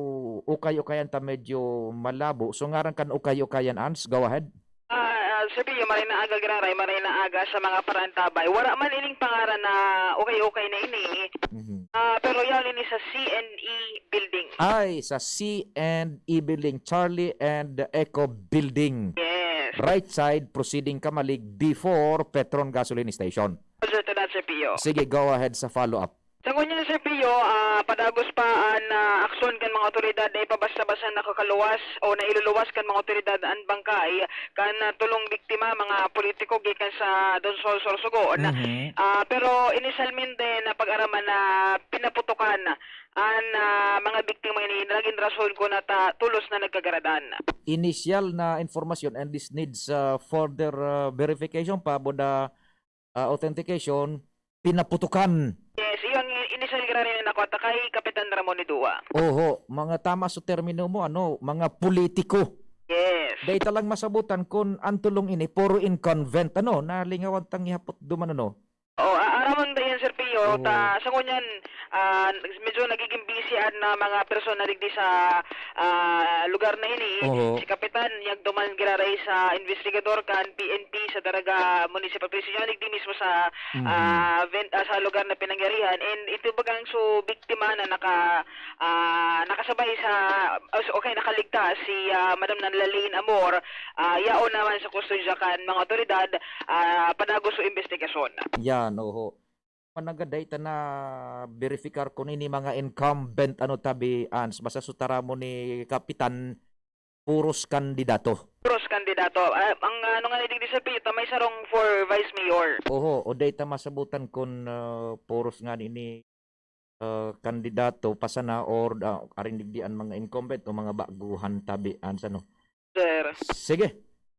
ukay-ukayan ta medyo malabo. So, ngaran kan ukay-ukayan, Ans, go ahead. Ah, ah, Sir Pio, maray na aga, giraray, maray na aga sa mga parantabay. Wala man ining pangaran na ukay-ukay na ini. Mhm. Ah, pero yaon ini sa C and E Building. Ay, sa C and E Building, Charlie and Eco Building. Yes. Right side, proceeding Camalig, before Petron Gasoline Station. Sir, to that, Sir Pio. Sige, go ahead sa follow-up. Sa ngunyan, Sir Pio, ah, padagos pa an, ah, aksyon kan mga awtoridad na ipabasta-basta nakakaluwas o nailuluwas kan mga awtoridad an bangkay kan, ah, tulong biktima, mga politiko gikan sa Donsol, Sorsogon. Mhm. Ah, pero inisyalmente napag-araman na pinaputokan an, ah, mga biktima ini, nagin rason kun ata tolos na nagkagaradan. Initial na informasyon, and this needs, ah, further, ah, verification pa, boda, ah, authentication, pinaputukan. Yes, iyon, i-, initial giraray na nakuha ta kay Kapitan Ramon Idua. Oho, mga tama sa termino mo, ano, mga politiko. Yes. Dai ta lang masabutan kun an tulong ini puro incumbent, ano, nalingawan tang ihapot duman, ano? Oo, a-, aramon dayon, Sir Pio, Oo. Ta, sa ngunyan, ah, medyo nagiging busy an, ah, mga persona digdi sa, ah, lugar na ini. Oo. Si Kapitan, yagduman giraray sa investigador kan P N P sa Daraga Municipal Police Station, digdi mismo sa, Mhm. ah, ven-, ah, sa lugar na pinangyarihan. And ito bagang so biktima na naka-, ah, nakasabay sa, ah, so, okay, nakaligtas si, ah, Madam Nanlaline Amor, ah, yaon naman sa kustodya kan mga otoridad, ah, padagos so investigasyon. Yan, oho. Managaday ta na berifikar kun ini mga incumbent, ano, tabi, Ans. Basta so taramon ni Kapitan, puros kandidato. Puros kandidato. Ah, ang ano nga ni digdi sa pita, may sarong for vice mayor. Oho, o dai ta masabutan kun, ah, puros nga ni, ah, kandidato pa sana or, ah, aring digdi an mga incumbent o mga baguhan tabi, Ans, ano? Sir. Sige.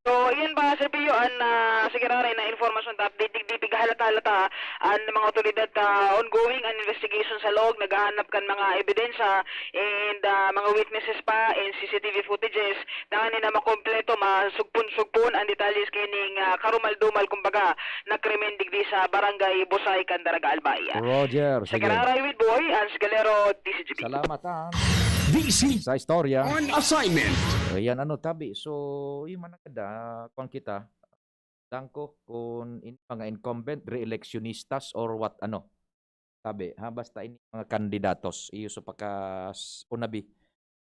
So, iyan pa, Sir Pio, an, ah, sa giraray na informasyon ta update, digdi pighahalata-halata an mga otoridad ta ongoing an investigation sa laog, naghahanap kan mga ebidensya and, ah, mga witnesses pa and C C T V footages, tanganing na makompleto, masugpon-sugpon an detalyes kaining, ah, karumal-dumal, kumbaga, na krimen digdi sa Barangay Busay kan Daraga, Albay. Roger, Sa sige. Giraray with Boy, Ans Galero, D C G B. Salamat, Ans. D C Sa istorya. On assignment. Ayan, ano, tabi. So, yung managada, kwan kita, dangko, kung in, mga incumbent, re-electionistas, or what, ano. Tabi, ha, basta ini mga kandidatos, iyo sa pagka-, s-, unabi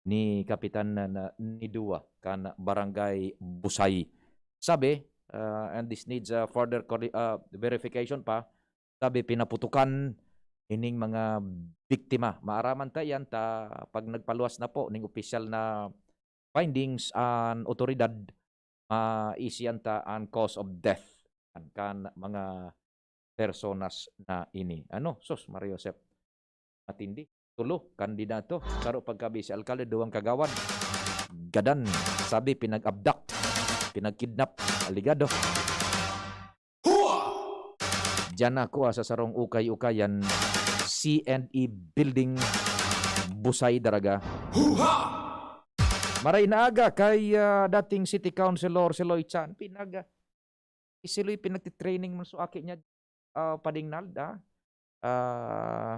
ni Kapitan na, na, ni Dua, kan Barangay Busay. Sabi, ah, and this needs, ah, further corre-, ah, verification pa. Sabi, pinaputukan, ining mga biktima. Maaraman ta iyan ta pag nagpaluwas na po ning opisyal na findings an otoridad, maisian ta an cause of death kan, kan mga personas na ini. Ano? Sus, Maria Josep, matindi. Tulo, kandidato. Saro pagka-vice alkalde, duwang kagawad. Gadan, sabi, pinag-abduct, pinag-kidnap, aligado. Diyan na kuha sa sarong ukay-ukayan, C and E Building, Busay, Daraga. Maray na aga kay, ah, dating City Councilor Siloy Chan. Pinag-, si Siloy pinagtitraining man sa aki niya, ah, Pading Nald, ah. Ah,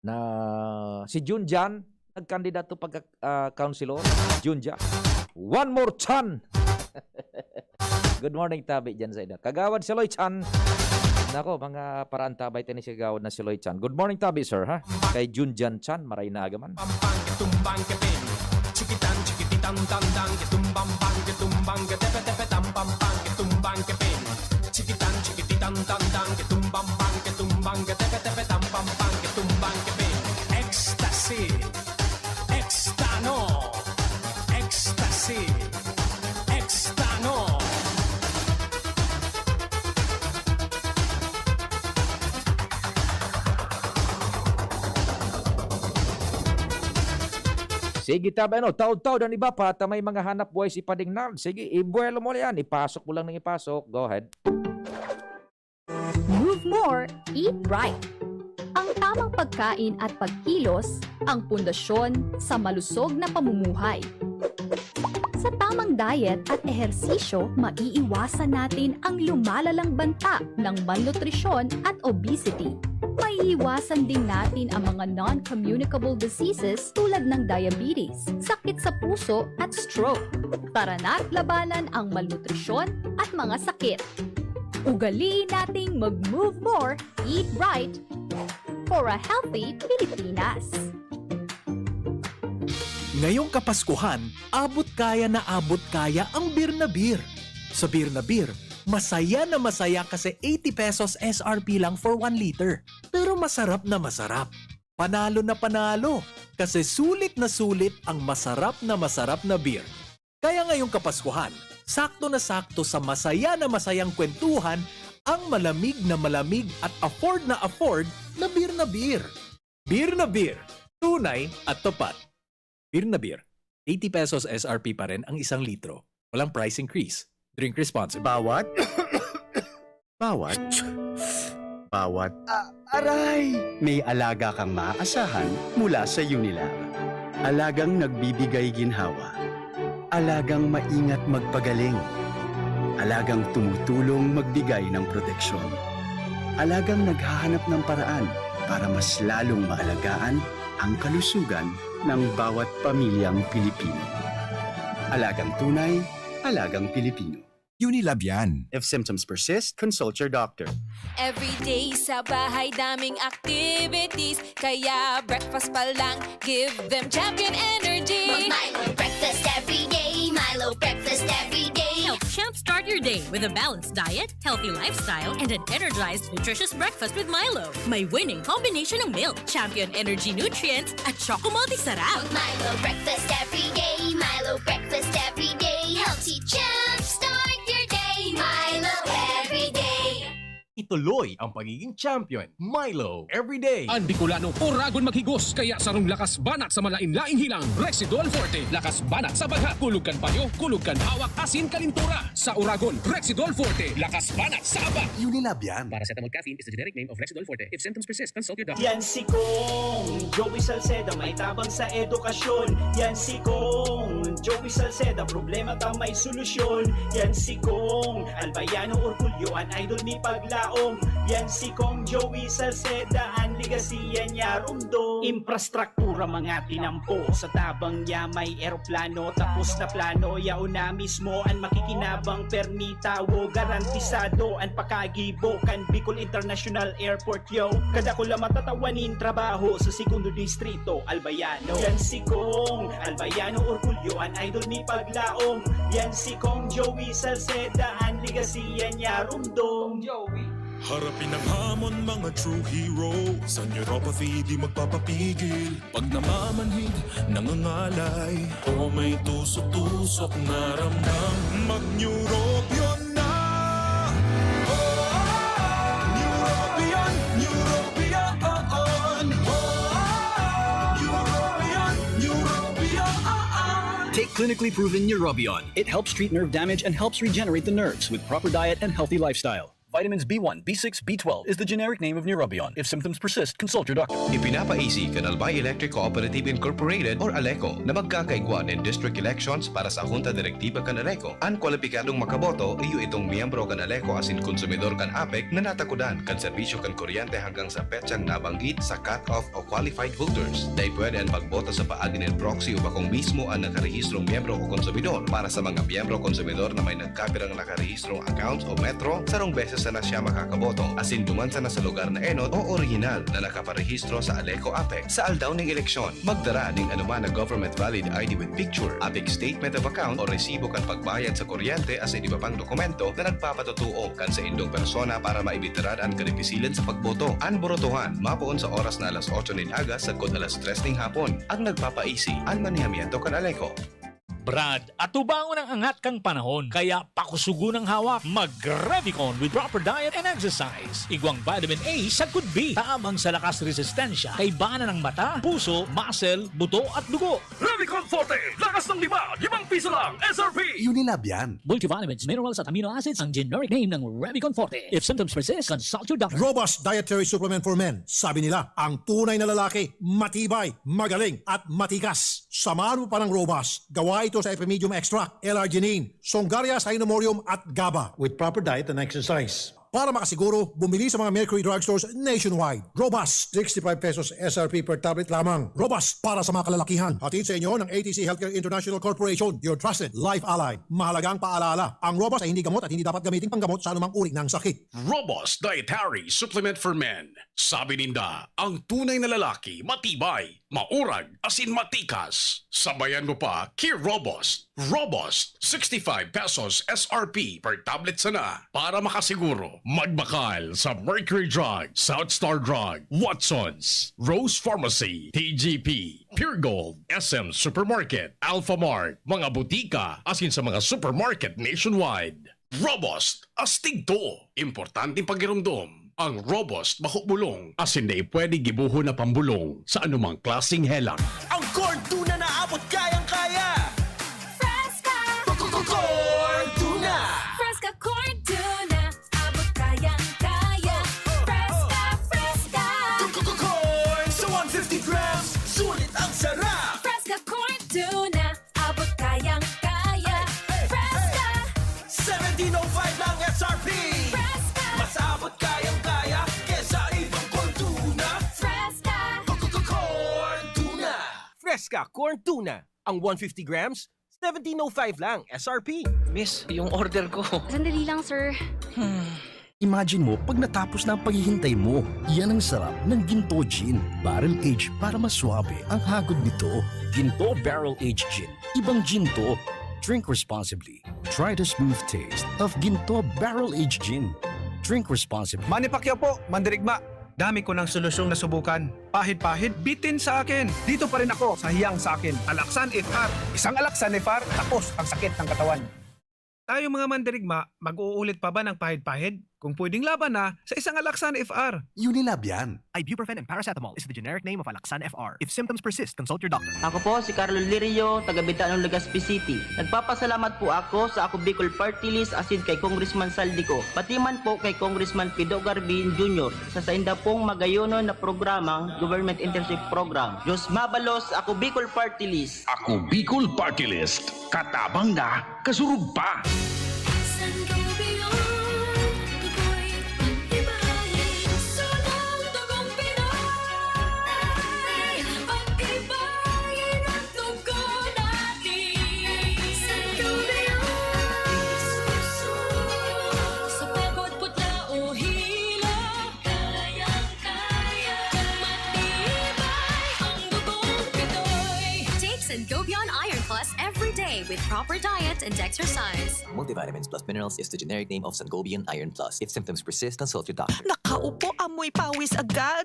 na si Junjan, nagkandidato pagka, ah, councilor. Junja. One more Chan! Good morning, tabi dyan sa inyo. Kagawad Siloy Chan. Nako, mga paraantabay, tini si Kagawad na Siloy Chan. Good morning, tabi, sir, ha? Kay Junjan Chan, maray na aga man. Pampang, tumbang, kepin. Chikitan, chikititan, tandang, kitumbang, bang, kitumbang, ketepe, tepe, tampang, pang, kitumbang, kepin. Chikitan, chikititan, tandang, kitumbang, bang, kitumbang, ketepe, tepe, tampang, pang, kitumbang, kepin. Ecstasy. Ekstano. Ecstasy. Ekstano. Sige, tabi, ano, taud-taud an iba pa, ta may mga hanap buhay si Pading Nard. Sige, ibuwelo mo yan. Ipasok mo lang ng ipasok. Go ahead. Move more, eat right. Ang tamang pagkain at pagkilos ang pundasyon sa malusog na pamumuhay. Sa tamang diet at ehersisyo, maiiwasan natin ang lumalalang banta ng malnutrisyon at obesity. Maiiwasan din natin ang mga non-communicable diseases tulad ng diabetes, sakit sa puso at stroke. Tara na't labanan ang malnutrisyon at mga sakit. Ugaliin nating mag-move more, eat right, for a healthy Pilipinas. Ngayong Kapaskuhan, abot kaya na abot kaya ang Beer na Beer. Sa Beer na Beer, masaya na masaya kasi eighty pesos S R P lang for one liter. Pero masarap na masarap. Panalo na panalo, kasi sulit na sulit ang masarap na masarap na beer. Kaya ngayong Kapaskuhan, sakto na sakto sa masaya na masayang kwentuhan ang malamig na malamig at afford na afford na Beer na Beer. Beer na Beer, tunay at tapat. Beer na Beer, eighty pesos S R P pa rin ang isang litro. Walang price increase. Drink responsibly. Bawat, bawat, bawat, ah, aray! May alaga kang maaasahan mula sa Unilag. Alagang nagbibigay ginhawa. Alagang maingat magpagaling. Alagang tumutulong magbigay ng proteksyon. Alagang naghahanap ng paraan para mas lalong maalagaan ang kalusugan ng bawat pamilyang Pilipino. Alagang tunay, alagang Pilipino. Unilab yan. If symptoms persist, consult your doctor. Everyday sa bahay daming activities. Kaya breakfast pa lang, give them champion energy. Mag Milo breakfast every day. Milo breakfast every day. Help champ start your day with a balanced diet, healthy lifestyle, and an energized, nutritious breakfast with Milo. May winning combination ng milk, champion energy nutrients, at choco multi sarap. Mag Milo breakfast every day. Milo breakfast every day. Helps you jump start your day. Milo every day. Ituloy ang pagiging champion. Milo, everyday. An Bicolano, oragon maghigos, kaya sarong lakas banat sa malain-laing hilang, Rexidol Forte. Lakas banat sa baghat, kulog kan panyo, kulog kan hawak, asin kalintura. Sa oragon, Rexidol Forte, lakas banat sa aba. Unilab yan. Paracetamol caffeine is the generic name of Rexidol Forte. If symptoms persist, consult your doctor. Yan si Kong Joey Salceda, may tabang sa edukasyon. Yan si Kong Joey Salceda, problema ta may solusyon. Yan si Kong Albayano Orgulyo, an idol ni paglaom. Yan si Kong Joey Salceda, an legacy yan niya rumdom. Infrastruktura mga tinampo, sa tabang niya may eroplano. Tapos na plano, yaon na mismo an makikinabang. Permi tawo, garantisado an pakagibo kan Bicol International Airport, yo. Kadakula matatawa nin trabaho sa segundo distrito, Albayano. Yan si Kong Albayano Orgulyo, an idol ni paglaom. Yan si Kong Joey Salceda, an legacy yan niya rumdom. Joey. Harapin ang hamon, mga true hero. Sa neuropathy, di magpapapigil. Pag namamanhid, nangangalay, o may tusok-tusok na ramdam, mag-Neurobion na! Oh, Neurobion, Neurobion, oh, oh. Neurobion, Neurobion, oh, oh. Take clinically proven Neurobion. It helps treat nerve damage and helps regenerate the nerves with proper diet and healthy lifestyle. Vitamins B one, B six, B twelve is the generic name of Neurobion. If symptoms persist, consult your doctor. Ipinapaisi kan Albay Electric Cooperative Incorporated or ALECO na magkakaigwa nin district elections para sa Junta Direktiba kan ALECO. An kwalipikadong makaboto iyo itong miyembro kan ALECO asin konsumidor kan APEC na natakodan kan serbisyo kan kuryente hanggang sa petsang nabanggit sa cut-off o qualified holders. Dai pwede an pagboto sa paagi nin proxy o bakong mismo an nakarehistrong miyembro o konsumidor. Para sa mga miyembro o konsumidor na may nagkapirang nakarehistrong accounts o Metro, sarong beses sana siya makakaboto, asin duman sana sa lugar na enot o orihinal na nakaparehistro sa ALECO APEC. Sa aldaw nin eleksyon, magdara nin anoman na government valid I D with picture, APEC statement of account o resibo kan pagbayad sa kuryente asin iba pang dokumento na nagpapatotoo kan saindong persona para maibitaran an kadipisilan sa pagboto. An borotohan mapoon sa oras na alas otso nin aga sagkod alas tres nin hapon. Ang nagpapaisi, an manehamiento kan ALECO. Brad, atubangon ang angat kan panahon, kaya pakusugon ang hawak. Mag-Revicon with proper diet and exercise. Igwang vitamin A sagkod B, tabang sa lakas resistensya, kaibanan ng mata, puso, muscle, buto at dugo. Revicon Forte, lakas ng lima, limang piso lang, S R P. Unilab yan. Multivitamins, minerals at amino acids ang generic name ng Revicon Forte. If symptoms persist, consult your doctor. Robust dietary supplement for men. Sabi nila, ang tunay na lalaki, matibay, magaling, at matikas. Samahan mo pa ng Robust. Gawa ito sa Epimedium Extract, L-arginine, Songaria Cynomorium at GABA. With proper diet and exercise. Para makasiguro, bumili sa mga Mercury Drugstores nationwide. Robust, sixty-five pesos S R P per tablet lamang. Robust para sa mga kalalakihan. Hatid sa inyo ng A T C Healthcare International Corporation, your trusted life ally. Mahalagang paalala, ang Robust ay hindi gamot at hindi dapat gamitin panggamot sa anumang uri ng sakit. Robust Dietary Supplement for Men. Sabi ninda, ang tunay na lalaki, matibay, maurag, asin matikas. Sabayan mo pa ki Robust. Robust, sixty-five pesos S R P per tablet sana. Para makasiguro, magbakal sa Mercury Drug, South Star Drug, Watsons, Rose Pharmacy, T G P, Pure Gold, S M Supermarket, Alphamart, mga butika, asin sa mga supermarket nationwide. Robust, astig to. Importanteng pagiromdom. Ang Robust bako bulong, asin dai pwede gibohon na pambulong sa anumang klaseng helang. Ang corn tuna na abot kayang-kaya. Fresca! Corn tuna! Fresca corn tuna, abot kayang-kaya. Fresca, fresca! Corn! Sa one fifty grams, sulit ang sarap! Fresca corn tuna, abot kayang-kaya. Fresca! Seventeen oh five lang S R P. Fresca! Mas abot kayang-kaya kesa ibang corn tuna. Fresca! Corn tuna! Fresca corn tuna. Ang one fifty grams, seventeen oh five lang S R P. Miss, yung order ko. Sandali lang, sir. Imagine mo pag natapos na ang paghihintay mo. Yan ang sarap ng Ginto Gin. Barrel Age para mas suabe ang hagod nito. Ginto Barrel Age Gin. Ibang Ginto. Drink responsibly. Try the smooth taste of Ginto Barrel Age Gin. Drink responsibly. Manny Pacquiao po, mandirigma. Dami ko ng solusyong nasubukan. Pahid-pahid, bitin sa akin. Dito pa rin ako sa hiyang sa akin. Alaksan F R. Isang Alaksan F R, tapos ang sakit ng katawan. Tayo mga mandirigma, mag-uulit pa ba ng pahid-pahid? Kung pwedeng laban na, sa isang Alaksan F R. Unilab yan. Ibuprofen and paracetamol is the generic name of Alaxan F R. If symptoms persist, consult your doctor. Ako po si Carlo Lirio, taga Bitanon, Legazpi City. Nagpapasalamat po ako sa Ako Bicol Party List asin kay Congressman Saldico, pati man po kay Congressman Pido Garbin Junior sa sainda pong magayonon na programang Government Internship Program. Diyos mabalos, Ako Bicol Party List. Ako Bicol Party List. Katabang na, kasurog pa. Sangobion Iron Plus every day. With proper diet and exercise. Multivitamins plus minerals is the generic name of Sangobion Iron Plus. If symptoms persist, consult your doctor. Nakaupo, amoy pawis agad.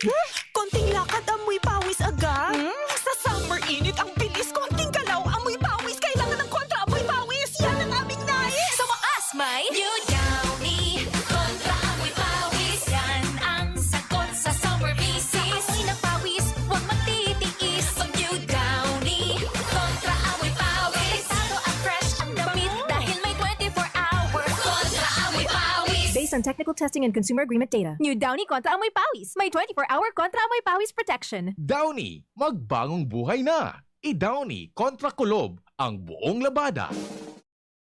Konting lakad, amoy pawis agad. Hmm? Sa summer init, ang bilis. Konting galaw, amoy pawis. Kailangan ng kontra amoy pawis. Yan ang aming nais. Sa wakas, may New Downy. Kontra amoy pawis. Yan ang sagot sa summer visit. Amoy ng pawis, huwag magtitiis. Pag New Downy. Kontra amoy pawis. Delikado at fresh ang damit dahil may twenty-four hour kontra amoy pawis. Based on technical testing and consumer agreement data, New Downy Kontra Amoy Pawis. May twenty-four hour Kontra Amoy Pawis protection. Downy, magbagong buhay na! I-Downy kontra kulob ang buong labada.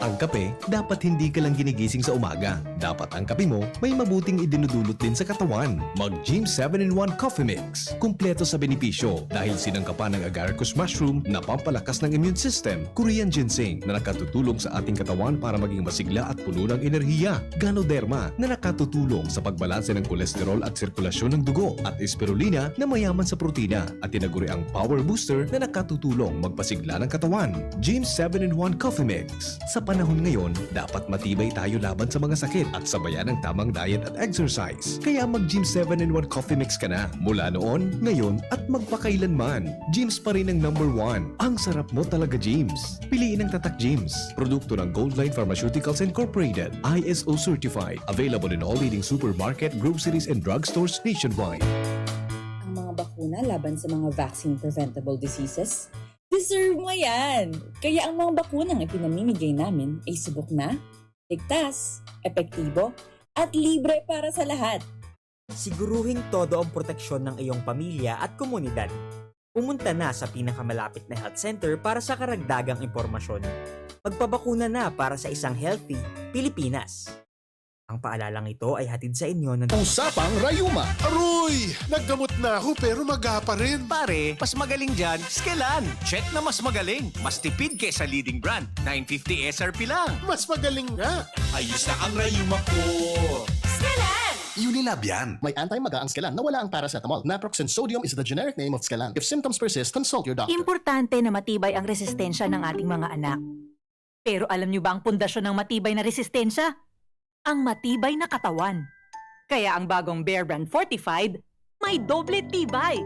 Ang kape, dapat hindi ka lang ginigising sa umaga. Dapat ang kape mo may mabuting idinudulot din sa katawan. Mag Gym seven in one Coffee Mix. Kumpleto sa benepisyo dahil sinangkapan ng agaricus mushroom na pampalakas ng immune system, Korean ginseng na nakatutulong sa ating katawan para maging masigla at puno ng enerhiya, Ganoderma na nakatutulong sa pagbalanse ng kolesterol at sirkulasyon ng dugo, at Spirulina na mayaman sa protina at tinaguriang power booster na nakatutulong magpasigla ng katawan. Gym seven in one Coffee Mix. Sa panahon ngayon, dapat matibay tayo laban sa mga sakit at sabayan ng tamang diet at exercise. Kaya mag Gym seven in one Coffee Mix ka na. Mula noon, ngayon, at magpakailanman. Gym's pa rin ang number one. Ang sarap mo talaga, Gym's. Piliin ang Tatak Gym's. Produkto ng Goldline Pharmaceuticals Incorporated. I S O certified. Available in all leading supermarket, groceries, and drugstores nationwide. Ang mga bakuna laban sa mga vaccine-preventable diseases, deserve mo yan! Kaya ang mga bakunang ipinamimigay namin ay subok na, ligtas, epektibo, at libre para sa lahat. Siguruhing todo ang proteksyon ng iyong pamilya at komunidad. Pumunta na sa pinakamalapit na health center para sa karagdagang impormasyon. Magpabakuna na para sa isang healthy Pilipinas. Ang paalalang ito ay hatid sa inyo ng Usapang Rayuma. Aroy! Naggamot na ako pero maga pa rin. Pare, mas magaling dyan, Skelan. Check na mas magaling. Mas tipid kesa leading brand. nine fifty S R P lang. Mas magaling nga. Ayos na ang rayuma ko. Skelan! Unilab yan. May anti-maga ang Skelan na wala ang paracetamol. Naproxen sodium is the generic name of Skelan. If symptoms persist, consult your doctor. Importante na matibay ang resistensya ng ating mga anak. Pero alam niyo ba ang pundasyon ng matibay na resistensya? Ang matibay na katawan. Kaya ang bagong Bear Brand Fortified, may doble tibay.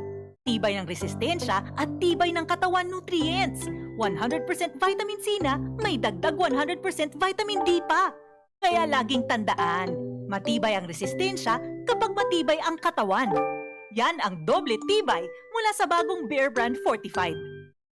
Tibay ng resistensya at tibay ng katawan nutrients. One hundred percent vitamin C na may dagdag one hundred percent vitamin D pa. Kaya laging tandaan, matibay ang resistensya kapag matibay ang katawan. Yan ang doble tibay mula sa bagong Bear Brand Fortified.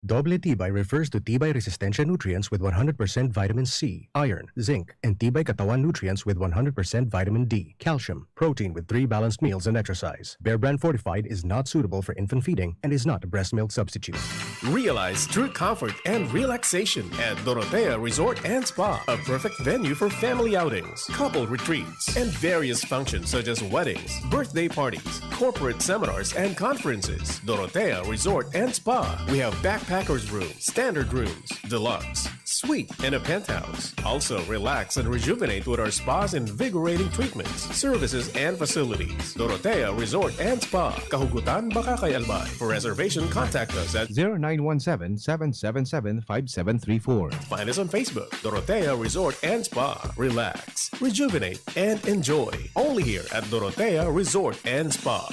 Doble tibay refers to tibay resistensya nutrients with one hundred percent vitamin C, iron, zinc, and tibay katawan nutrients with one hundred percent vitamin D, calcium, protein with three balanced meals and exercise. Bear Brand Fortified is not suitable for infant feeding and is not a breast milk substitute. Realize true comfort and relaxation at Dorotea Resort and Spa, a perfect venue for family outings, couple retreats, and various functions such as weddings, birthday parties, corporate seminars, and conferences. Dorotea Resort and Spa. We have backpackers rooms, standard rooms, deluxe, suite, and a penthouse. Also, relax and rejuvenate with our spa's invigorating treatments, services, and facilities. Dorotea Resort and Spa, Kahugutan, Bacacay, Albay. For reservation, contact us at zero nine one seven, seven seven seven, five seven three four. Find us on Facebook, Dorotea Resort and Spa. Relax, rejuvenate, and enjoy. Only here at Dorotea Resort and Spa.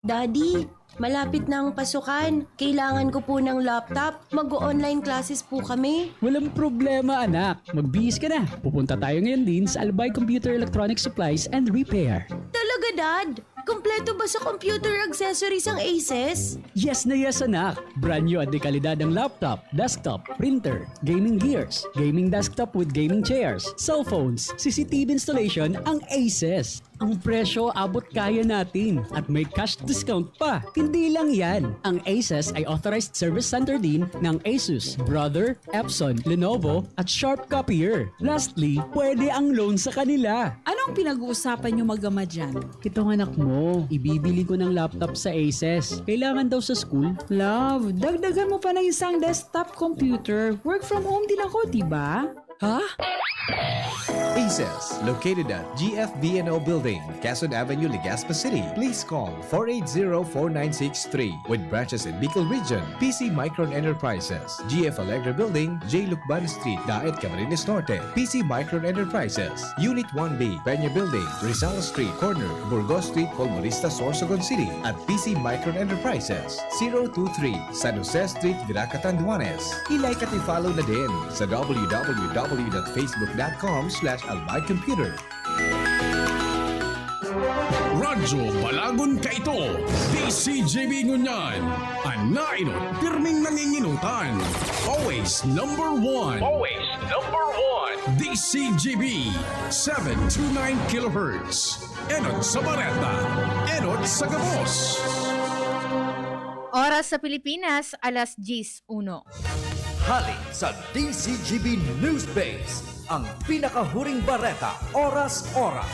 Daddy, malapit na ang pasukan. Kailangan ko po ng laptop. Mag-online classes po kami. Walang problema, anak. Magbihis ka na. Pupunta tayo ngayon din sa Albay Computer Electronic Supplies and Repair. Talaga, Dad? Kompleto ba sa computer accessories ang Aces? Yes na yes, anak. Brand new at dekalidad ang laptop, desktop, printer, gaming gears, gaming desktop with gaming chairs, cellphones, C C T V installation ang Aces. Ang presyo abot kaya natin at may cash discount pa. Hindi lang yan, ang Aces ay authorized service center din ng Asus, Brother, Epson, Lenovo, at Sharp Copier. Lastly, pwede ang loan sa kanila. Anong pinag-uusapan niyo mag-ama dyan? Itong anak mo, ibibili ko ng laptop sa Aces. Kailangan daw sa school. Love, dagdagan mo pa ng isang desktop computer. Work from home din ako, di ba? Ha? Aces, located at G F V N O Building, Quezon Avenue, Legazpi City. Please call four eight zero, four nine six three. With branches in Bicol Region, P C Micron Enterprises, G F Alegre Building, J Lucban Street, Daet, Camarines Norte, P C Micron Enterprises, Unit one B, Peña Building, Rizal Street, corner, Burgos Street, Colmonista, Sorsogon City, at P C Micron Enterprises, zero two three, San Jose Street, Virac, Catanduanes. I-like at i-follow na din sa w w w dot facebook dot com slash albay computer. Radyo Balagon kaito, D C G B ngunyan. An nainot, pirming nanginginutan. Always number one. Always number one. D C G B, seven two nine kilohertz. Enot sa bareta, enot sa gabos. Oras sa Pilipinas, alas diyes uno. Hali sa D C G B News Base, ang pinakahuring bareta, oras-oras.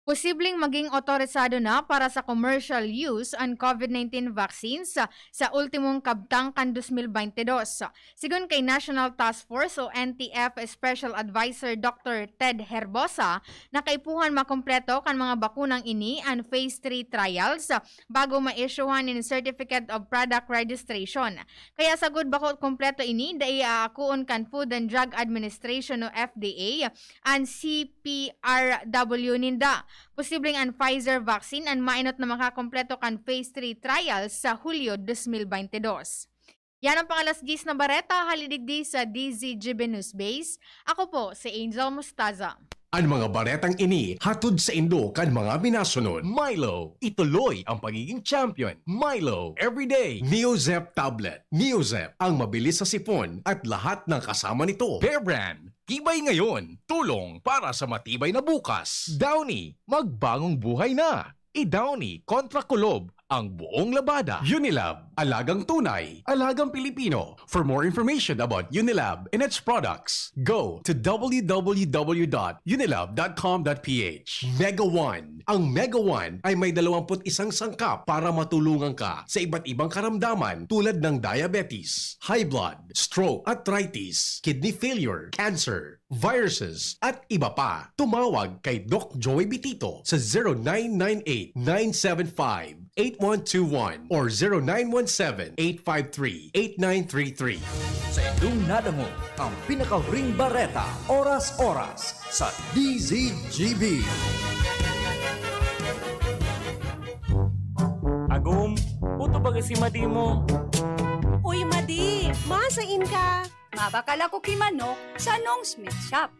Posibleng maging otorisado na para sa commercial use an covid nineteen vaccines sa ultimong kabtang kan dos mil baynte dos. Sigon kay National Task Force o N T F Special Advisor Doctor Ted Herbosa, na kaipuhan makumpleto kan mga bakunang ini an phase three trials bago ma-issuehan nin Certificate of Product Registration. Kaya sagud bako kumpleto ini, dai aakoon kan Food and Drug Administration o F D A an C P R W ninda. Posibleng an Pfizer vaccine an mainot na makakumpleto kan phase three trials sa Hulyo dos mil baynte dos. Yan ang pang-alas diyes na bareta, hali digdi sa D Z G B News Base. Ako po si Angel Mostaza. An mga baretang ini hatod saindo kan mga minasunod. Milo, ituloy ang pagiging champion. Milo, everyday. Neozep tablet. Neozep, ang mabilis sa sipon at lahat ng kasama nito. Bear Brand, tibay ngayon, tulong para sa matibay na bukas. Downy, magbagong buhay na. I-Downy kontra kulob ang buong labada. Unilab, alagang tunay, alagang Pilipino. For more information about Unilab and its products, go to w w w dot unilab dot com dot p h. Mega One. Ang Mega One ay may dalawampu't isang sangkap para matulungan ka sa iba't ibang karamdaman tulad ng diabetes, high blood, stroke, arthritis, kidney failure, cancer, viruses, at iba pa. Tumawag kay Doc Joey Bitito sa zero nine nine eight, nine seven five, eight one two one or zero nine one seven, eight five three, eight nine three three. Sa indong nadangog ang pinakahuring bareta, oras-oras, sa D Z G B. Agom, puto baga si Madi mo. Uy, Madi! Masain ka? Mabakal ako ki manok sa Nong's Meat Shop.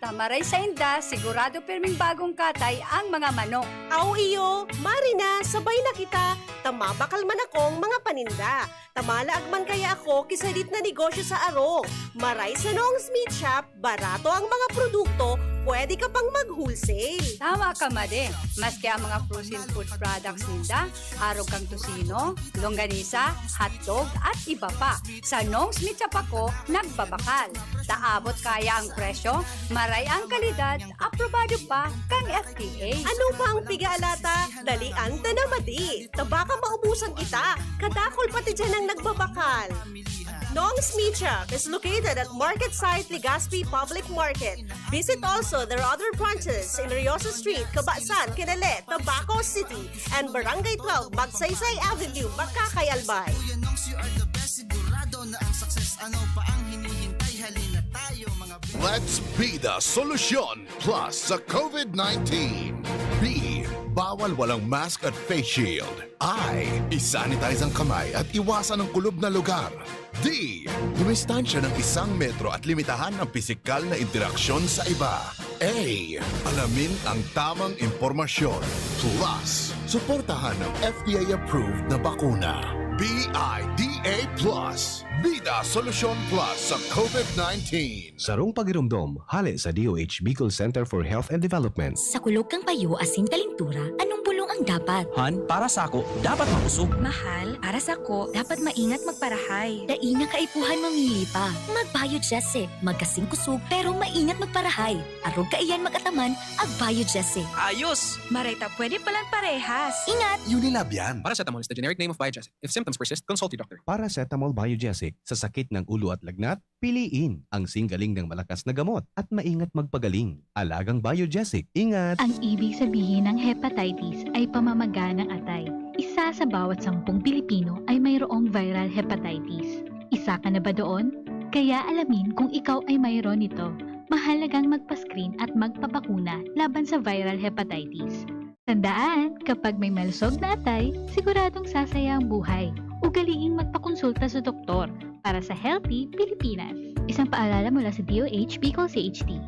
Ta maray sainda, sigurado pirming bagong katay ang mga manok. Aw iyo, mari na, sabay na kita, ta mabakal man akong mga paninda. Ta malaag man kaya ako ki sadit na negosyo sa arog. Maray sa Nong's Meat Shop, barato ang mga produkto, pwede ka pang mag-wholesale. Tama ka, Madi. Maski ang mga frozen food products ninda, arog kan tocino, longganisa, hotdog, at iba pa. Sa Nong's Meat Shop ako nagbabakal. Ta abot kaya ang presyo, maray ang kalidad, aprobado pa kan F D A. Ano pa ang piga alata? Dalian ta na, Madi. Ta baka maubusan kita. Kadakul pati diyan ang nagbabakal. Nong's Meat Shop is located at Market Site, Legazpi Public Market. Visit also their other branches in Riosa Street, Cabasan, Kinale, Tabaco City, and Barangay twelve, Magsaysay Avenue, Bacacay, Albay. Kuya Nongs, you are the best. Sigurado na ang success. Ano pa ang hinihintay? Halina tayo, mga Let's be the solution plus sa covid nineteen. B, bawal walang mask at face shield. I, isanitize ang kamay at iwasan ang kulob na lugar. D, dumistansya ng isang metro at limitahan ang pisikal na interaksyon sa iba. A, alamin ang tamang impormasyon. Plus, suportahan ang F D A-approved na bakuna. B I D A plus. Bida Solusyon Plus sa covid nineteen. Sarong pagiromdom, hale sa D O H Bicol Center for Health and Development. Sa kulog kan payo asin kalintura, anong bulong ang Dapat. Han, para sako, dapat makusog. Mahal, para sako, dapat maingat magparahay. Dai na kaipuhan mamili pa. Mag-Biogesic. Magkasing kusog, pero maingat magparahay. Arog kaiyan mag-ataman, ag-Biogesic. Ayos! Maray ta pwede palan parehas. Ingat! Unilab yan. Paracetamol is the generic name of Biogesic. If symptoms persist, consult your doctor. Paracetamol Biogesic. Sa sakit ng ulo at lagnat, piliin ang singgaling ng malakas na gamot at maingat magpagaling. Alagang Biogesic. Ingat! Ang ibig sabihin ng hepatitis ay pamamaga ng atay. Isa sa bawat sampung Pilipino ay mayroong viral hepatitis. Isa ka na ba doon? Kaya alamin kung ikaw ay mayroon nito. Mahalagang magpa-screen at magpabakuna laban sa viral hepatitis. Tandaan, kapag may malusog na atay, siguradong sasaya ang buhay. Ugaliing magpakonsulta sa doktor para sa Healthy Pilipinas. Isang paalala mula sa D O H Bicol C H D.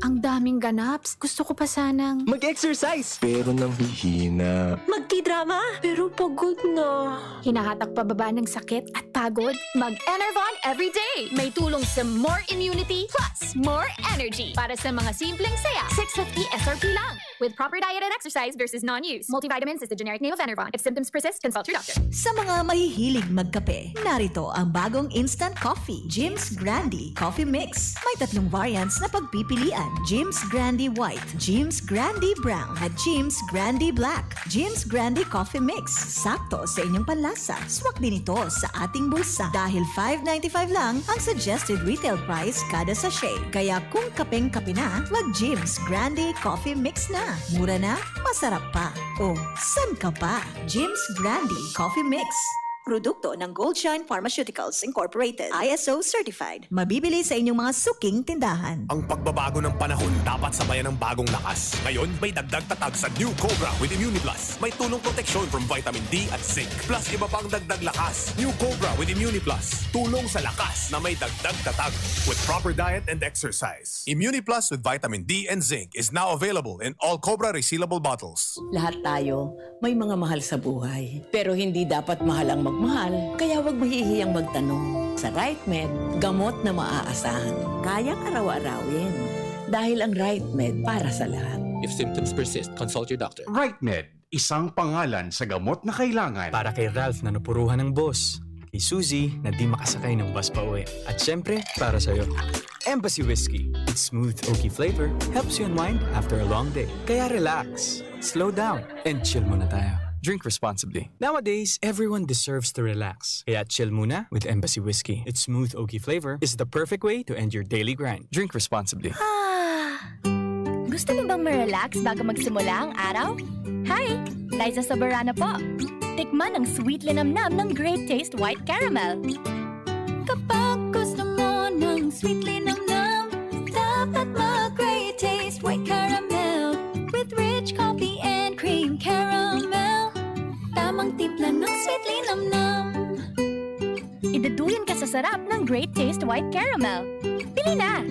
Ang daming ganaps. Gusto ko pa sanang... Mag-exercise! Pero nanghihina. Magkidrama, pero pagod na. Hinahatak pababa ng sakit at pagod? Mag-Enervon everyday! May tulong sa More Immunity Plus More Energy para sa mga simpleng saya. Six fifty S R P lang. With proper diet and exercise versus non-use. Multivitamins is the generic name of Enervon. If symptoms persist, consult your doctor. Sa mga mahihilig magkape, narito ang bagong instant coffee, Jim's Grande Coffee Mix. May tatlong variants na pagpipilian, Jim's Grande White, Jim's Grande Brown, at Jim's Grande Black. Jim's Grande Coffee Mix, sakto sa inyong panlasa. Swak din ito sa ating bulsa dahil five ninety-five lang ang suggested retail price kada sachet. Kaya kung kapeng-kape na, mag Jim's Grande Coffee Mix na. Mura na, masarap pa. O, san ka pa? Jim's Grande Coffee Mix. Produkto ng Goldshine Pharmaceuticals Incorporated, I S O certified. Mabibili sa inyong mga suking tindahan. Ang pagbabago ng panahon dapat sabayan ng bagong lakas. Ngayon, may dagdag tatag sa New Cobra with Immuniplus. May tulong proteksyon from vitamin D at zinc. Plus iba pang dagdag lakas. New Cobra with Immuniplus. Tulong sa lakas na may dagdag tatag. With proper diet and exercise. Immuniplus with vitamin D and zinc is now available in all Cobra resealable bottles. Lahat tayo may mga mahal sa buhay. Pero hindi dapat mahal ang magmahal, kaya huwag mahihiyang magtanong. Sa RightMed, gamot na maaasahan, kayang araw-arawin. Dahil ang RightMed para sa lahat. If symptoms persist, consult your doctor. RightMed, isang pangalan sa gamot na kailangan. Para kay Ralph na napuruhan ng boss. Kay Suzy na di makasakay ng bus pa uwi. At syempre, para sa'yo. Embassy Whiskey. Its smooth, oaky flavor helps you unwind after a long day. Kaya relax, slow down, and chill muna tayo. Drink responsibly. Nowadays, everyone deserves to relax. Kaya chill muna with Embassy Whiskey. Its smooth, oaky flavor is the perfect way to end your daily grind. Drink responsibly. Gusto mo bang ma-relax bago magsimula ang araw? Hi! Liza Soberano po. Tikman ang sweet linamnam ng Great Taste White Caramel. Kapag gusto mo ng sweet linamnam, dapat mag Great Taste White Caramel with rich coffee and cream caramel. Tamang timpla ng sweet linamnam. Iduduyan ka sa sarap ng Great Taste White Caramel. Bili na!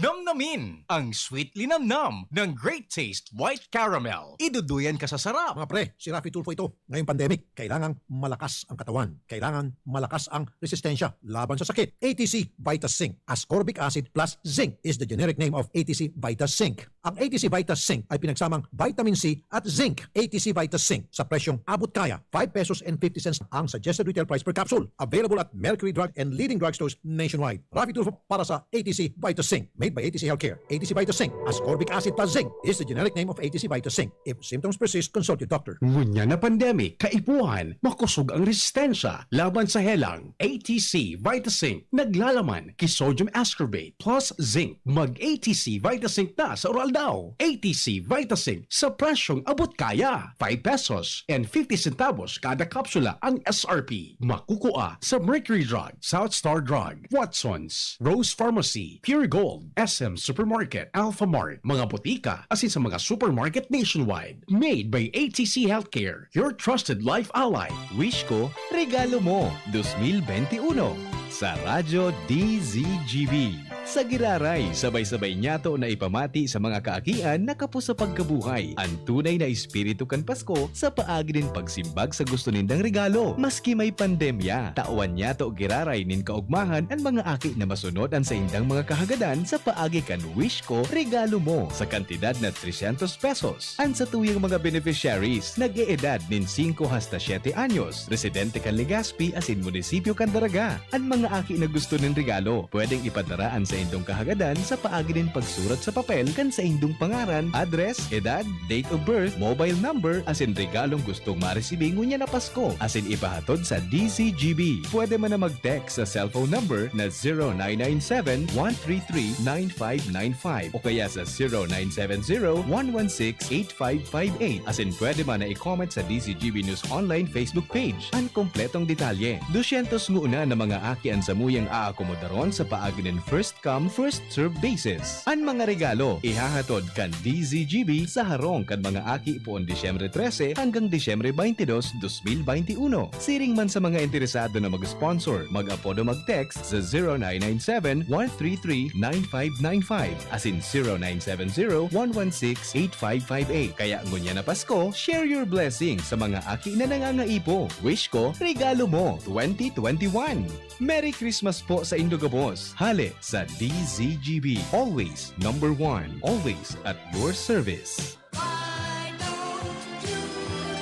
Namnamin ang sweet linamnam ng Great Taste White Caramel. Iduduyan ka sa sarap. Mga pre, si Raffy Tulfo ito. Ngayong pandemic, kailangang malakas ang katawan. Kailangan malakas ang resistensya laban sa sakit. A T C Vita Zinc, ascorbic acid plus zinc is the generic name of A T C Vita Zinc. Ang A T C Vita Zinc ay pinagsamang vitamin C at zinc. A T C Vita Zinc sa presyong abot kaya, five pesos and fifty cents ang suggested retail price per capsule. Available at Mercury Drug and leading drugstores nationwide. Raffy Tulfo para sa A T C Vita Zinc. Made by A T C Healthcare. A T C Vita Zinc, ascorbic acid plus zinc is the generic name of A T C Vita Zinc. If symptoms persist, consult your doctor. Ngunyan na pandemic, kaipuhan, makusog ang resistensya laban sa helang. A T C Vita Zinc, naglalaman ki sodium ascorbate plus zinc. Mag A T C Vita Zinc na sa oral daw. A T C Vita Zinc sa presyong abot kaya. Five pesos and fifty centavos kada kapsula ang S R P. Makukua sa Mercury Drug, South Star Drug, Watson's, Rose Pharmacy, Pure Gold, S M Supermarket, Alpha Mart, mga botika, asin sa mga supermarket nationwide. Made by A T C Healthcare, your trusted life ally. Wish ko, regalo mo, dos mil benti uno, sa Radyo D Z G B. Sa giraray, sabay-sabay niyato na ipamati sa mga kaakian na kapos sa pagkabuhay an tunay na espiritu kan Pasko sa paagi nin pagsimbag sa gusto nindang regalo. Maski may pandemya, tawan niyato giraray nin kaogmahan an mga aki na masunod an saindang mga kahagadan sa paagi kan Wish Ko, Regalo Mo sa kantidad na trescientos pesos. An satuyang mga beneficiaries nag-eedad nin singko hasta siyete anyos, residente kan Legazpi asin munisipyo kan Daraga. An mga aki na gusto nin regalo, pwedeng ipadara an saindong kahagadan sa paagi nin pagsurat sa papel kan saindong pangaran, address, edad, date of birth, mobile number, asin regalong gustong maresibi ngunyan na Pasko, asin ipahatod sa D Z G B. Pwede man na mag-text sa cellphone number na zero nine nine seven, one three three, nine five nine five o kaya sa zero nine seven zero, one one six, eight five five eight. Asin pwede man na i-comment sa D Z G B News Online Facebook page an kompletong detalye. Dusyentos ngona na mga aki an samuyang aakomodaron sa paagi nin first come, first serve basis. An mga regalo ihahatod kan D Z G B sa harong kan mga aki poon Disyembre trese hanggang Disyembre twenty-dos, dos mil bente uno. Siring man sa mga interesado na mag-sponsor, mag-apod o mag-text sa zero nine nine seven, one three three, nine five nine five asin zero nine seven zero, one one six, eight five five eight. Kaya ngunyan na Pasko, share your blessing sa mga aki na nangangaipo. Wish Ko, Regalo Mo, twenty twenty-one. Merry Christmas po sa indo gabos. Hale sa D Z G B. Always number one. Always at your service. Why don't you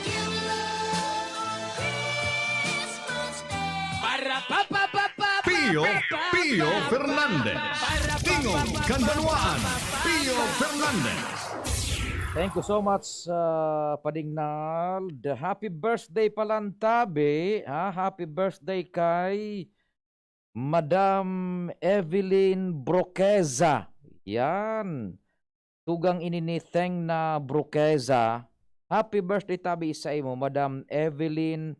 give love a Christmas day? Para pa pa pa pa pa Pio, pa pa Pio pa Fernandez. Para pa Tingog pa pa kan pa Banwaan, pa pa Pio pa. Fernandez. Thank you so much, uh, Pading Nald. Happy birthday palan tabi, ha? Happy birthday kay Madam Evelyn Broqueza. Yan. Tugang ini ni Teng na Broqueza. Happy birthday tabi sa imo, Madam Evelyn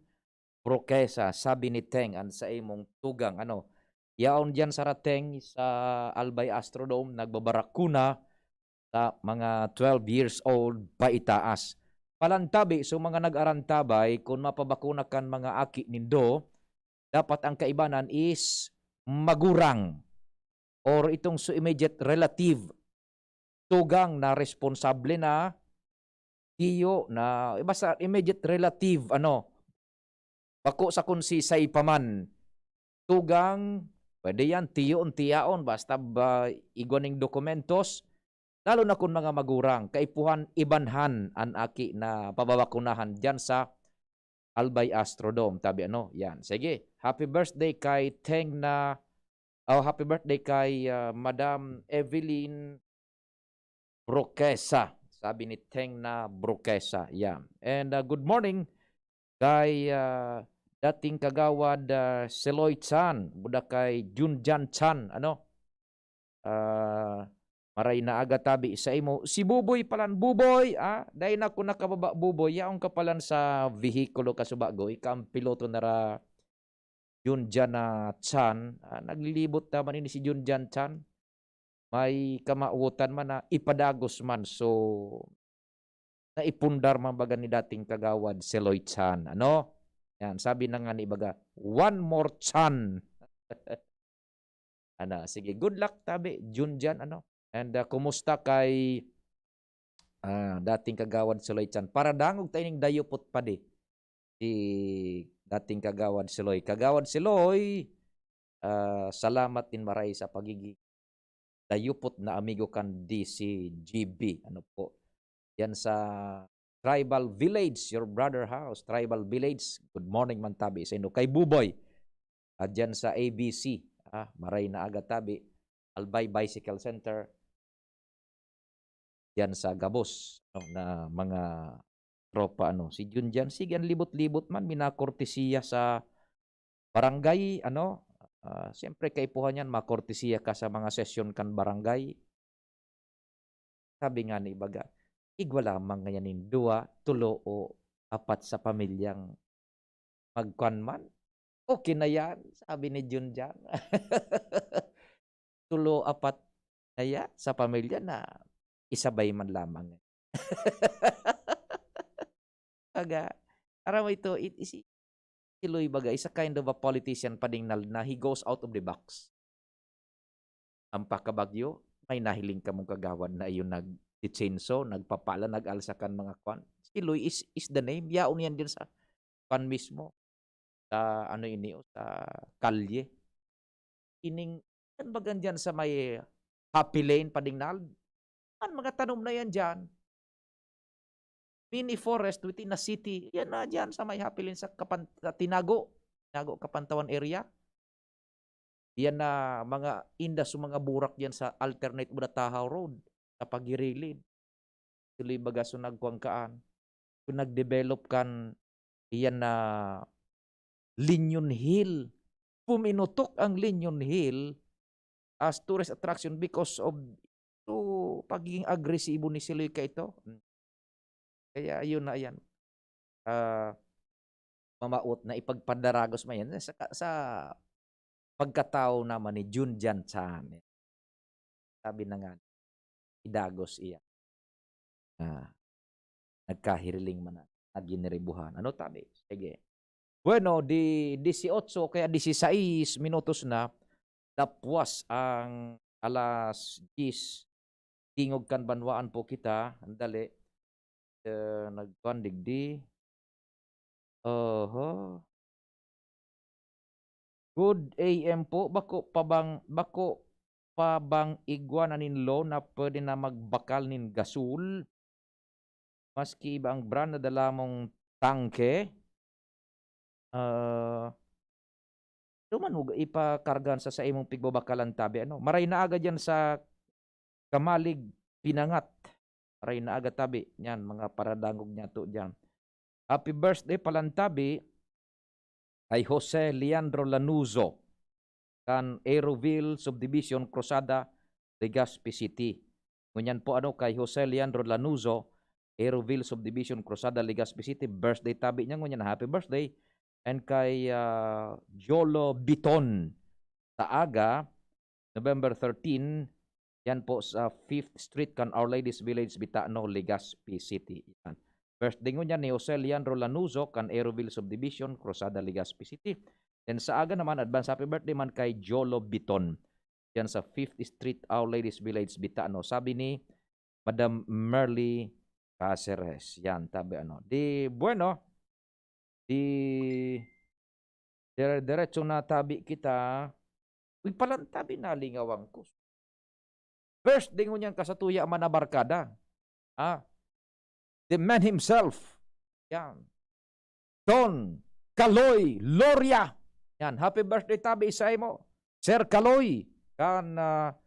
Broqueza, sabi ni Teng, an sa imong tugang, ano, yaon diyan sa Rateng, sa Albay Astrodome, nagbabarakuna sa mga twelve years old paitaas. Palantabi, so mga nag-arantabay, kun mapabakuna kan mga aki nindo, dapat ang kaibanan is magurang or itong so immediate relative, tugang na responsable na, tiyo na, basta immediate relative, ano, bako sa kun sisay pa man. Tugang, pwede yan, tiyoon, tiyaon, basta ba, igwa ning dokumentos, lalo na kun mga magurang, kaipuhan, ibanhan an aki na pababakunahan diyan sa Albay Astrodome. Tabi ano, yan. Sige, happy birthday kay Teng na, oh, happy birthday kay, ah, Madam Evelyn Broquesa. Sabi ni Teng na Broquesa. Yan. And, ah, good morning kay, ah, dating kagawad, ah, Seloy Chan, buda kay Junjan Chan, ano? Ah, maray na aga tabi sa imo. Si Buboy palan, Buboy, ah, dai na ko nakababa, Buboy. Yaon ka palan sa vehikulo ka subago. Ika ang piloto na ra, Junjan na Chan. Ah, naglilibot naman ini si Junjan Chan. May kamawotan man na ipadagos man. So, naipundar man baga ni dating kagawad Seloy Chan. Ano? Yan, sabi na nga ni baga, "One more Chan." Ano, sige, good luck, tabi, Junjan, ano? And, ah, kumusta kay, ah, dating kagawad Seloy Chan? Paradangog tayo ning dayupot pa di. Si dating kagawad Seloy. Kagawad Seloy, ah, salamat din maray sa pagiging dayupot na amigo kan D C G B. Ano po? Yan sa Tribal Village, your brother house, Tribal Village. Good morning man tabi sa inyo. Kay Buboy, at dyan sa A B C, ah, maray na aga tabi, Albay Bicycle Center, dyan sa gabos, no, na mga tropa, ano. Si Junjan, sige, ang libot-libot man, minakortesiya sa barangay, ano, ah, siyempre, kaipuhan yan, makortesiya ka sa mga sesyon kan barangay. Sabi nga ni ibaga, "Igwa lamang ngayon nin duwa, tulo o apat sa pamilyang magkuan man. Okay na yan," sabi ni Junjan. "Tulo, apat na yan sa pamilya na isabay man lamang." Baga, aram mo ito, it, isi-, si Loy baga is a kind of a politician, Pading Nald, na he goes out of the box. ang pakabagyo, may nahiling ka mong kagawad na iyon nag-chainsaw, nagpapala, nag-alsa kan mga kwan. Si Loy is, is the name. Yaon yan din sa kwan mismo. Sa ano ini, o sa kalye. Ining, kan bagan dyan sa may Happy Lane, Padingnal. Ang mga tanom na yan dyan. Mini forest within a city. Yan na dyan sa may Happy Lane sa Kapan-, sa Tinago. Tinago, Kapantawan area. Yan na mga indas o mga burak yan sa alternate Budatahaw Road, sa pagirilid. Tuloy baga so nagkuwang kaan. So nag-develop kan iyan na Linyon Hill. Puminutok ang Linyon Hill as tourist attraction because of so pagiging agresibo ni Siloy ka ito. Kaya ayun na yan. Ah, mamaot na ipagpadaragos man yan sa, sa pagkatao naman ni Jun Jan Chan. Sabi na nga, idagos iya. Ah, nagkahiriling man na, nagin ribuhan. Ano tabi? Sige. Bueno, di dieciocho kaya dieciséis minutos na, lapwas ang alas diyes. Tingog kan banwaan po kita. Andali. Eh, nagkuan digdi. Oho. Good A M po. Bako pa bang, bako pa bang igwa na nin loan na pwede na magbakal nin gasol? Maski iba ang brand na dala mong tangke? Ah, duman mo ipakargahan sa, sa imong pigbabakalan tabi, ano? Maray na aga diyan sa Kamalig, Pinangat. Maray na aga tabi. Yan, mga paradangog niya to diyan. Happy birthday palan tabi kay Jose Leandro Lanuzo, kan Aeroville Subdivision, Cruzada, Legazpi City. Ngunyan po, ano, kay Jose Leandro Lanuzo, Aeroville Subdivision, Cruzada, Legazpi City, birthday tabi niya ngunyan, happy birthday. And kay, ah, Jolo Biton, sa aga, November thirteen, yan po sa Fifth Street kan Our Lady's Village, Bitano, Legazpi City. Yan. Birthday ngunyan ni Jose Leandro Lanuzo kan Aeroville Subdivision, Cruzada, Legazpi City. Then sa aga naman, advance happy birthday man kay Jolo Biton. Yan sa Fifth Street, Our Lady's Village, Bitano. Sabi ni Madam Merly Caceres. Yan, tabi ano. Di, bueno, di dire-diretso na tabi kita. Uy, palan tabi, nalingawan ko. First, dingon yan kasatuya man na barkada. Ah, the man himself. Yan. Don Kaloy Loria. Yan. Happy birthday tabi sa imo, Sir Kaloy. Kan, ah,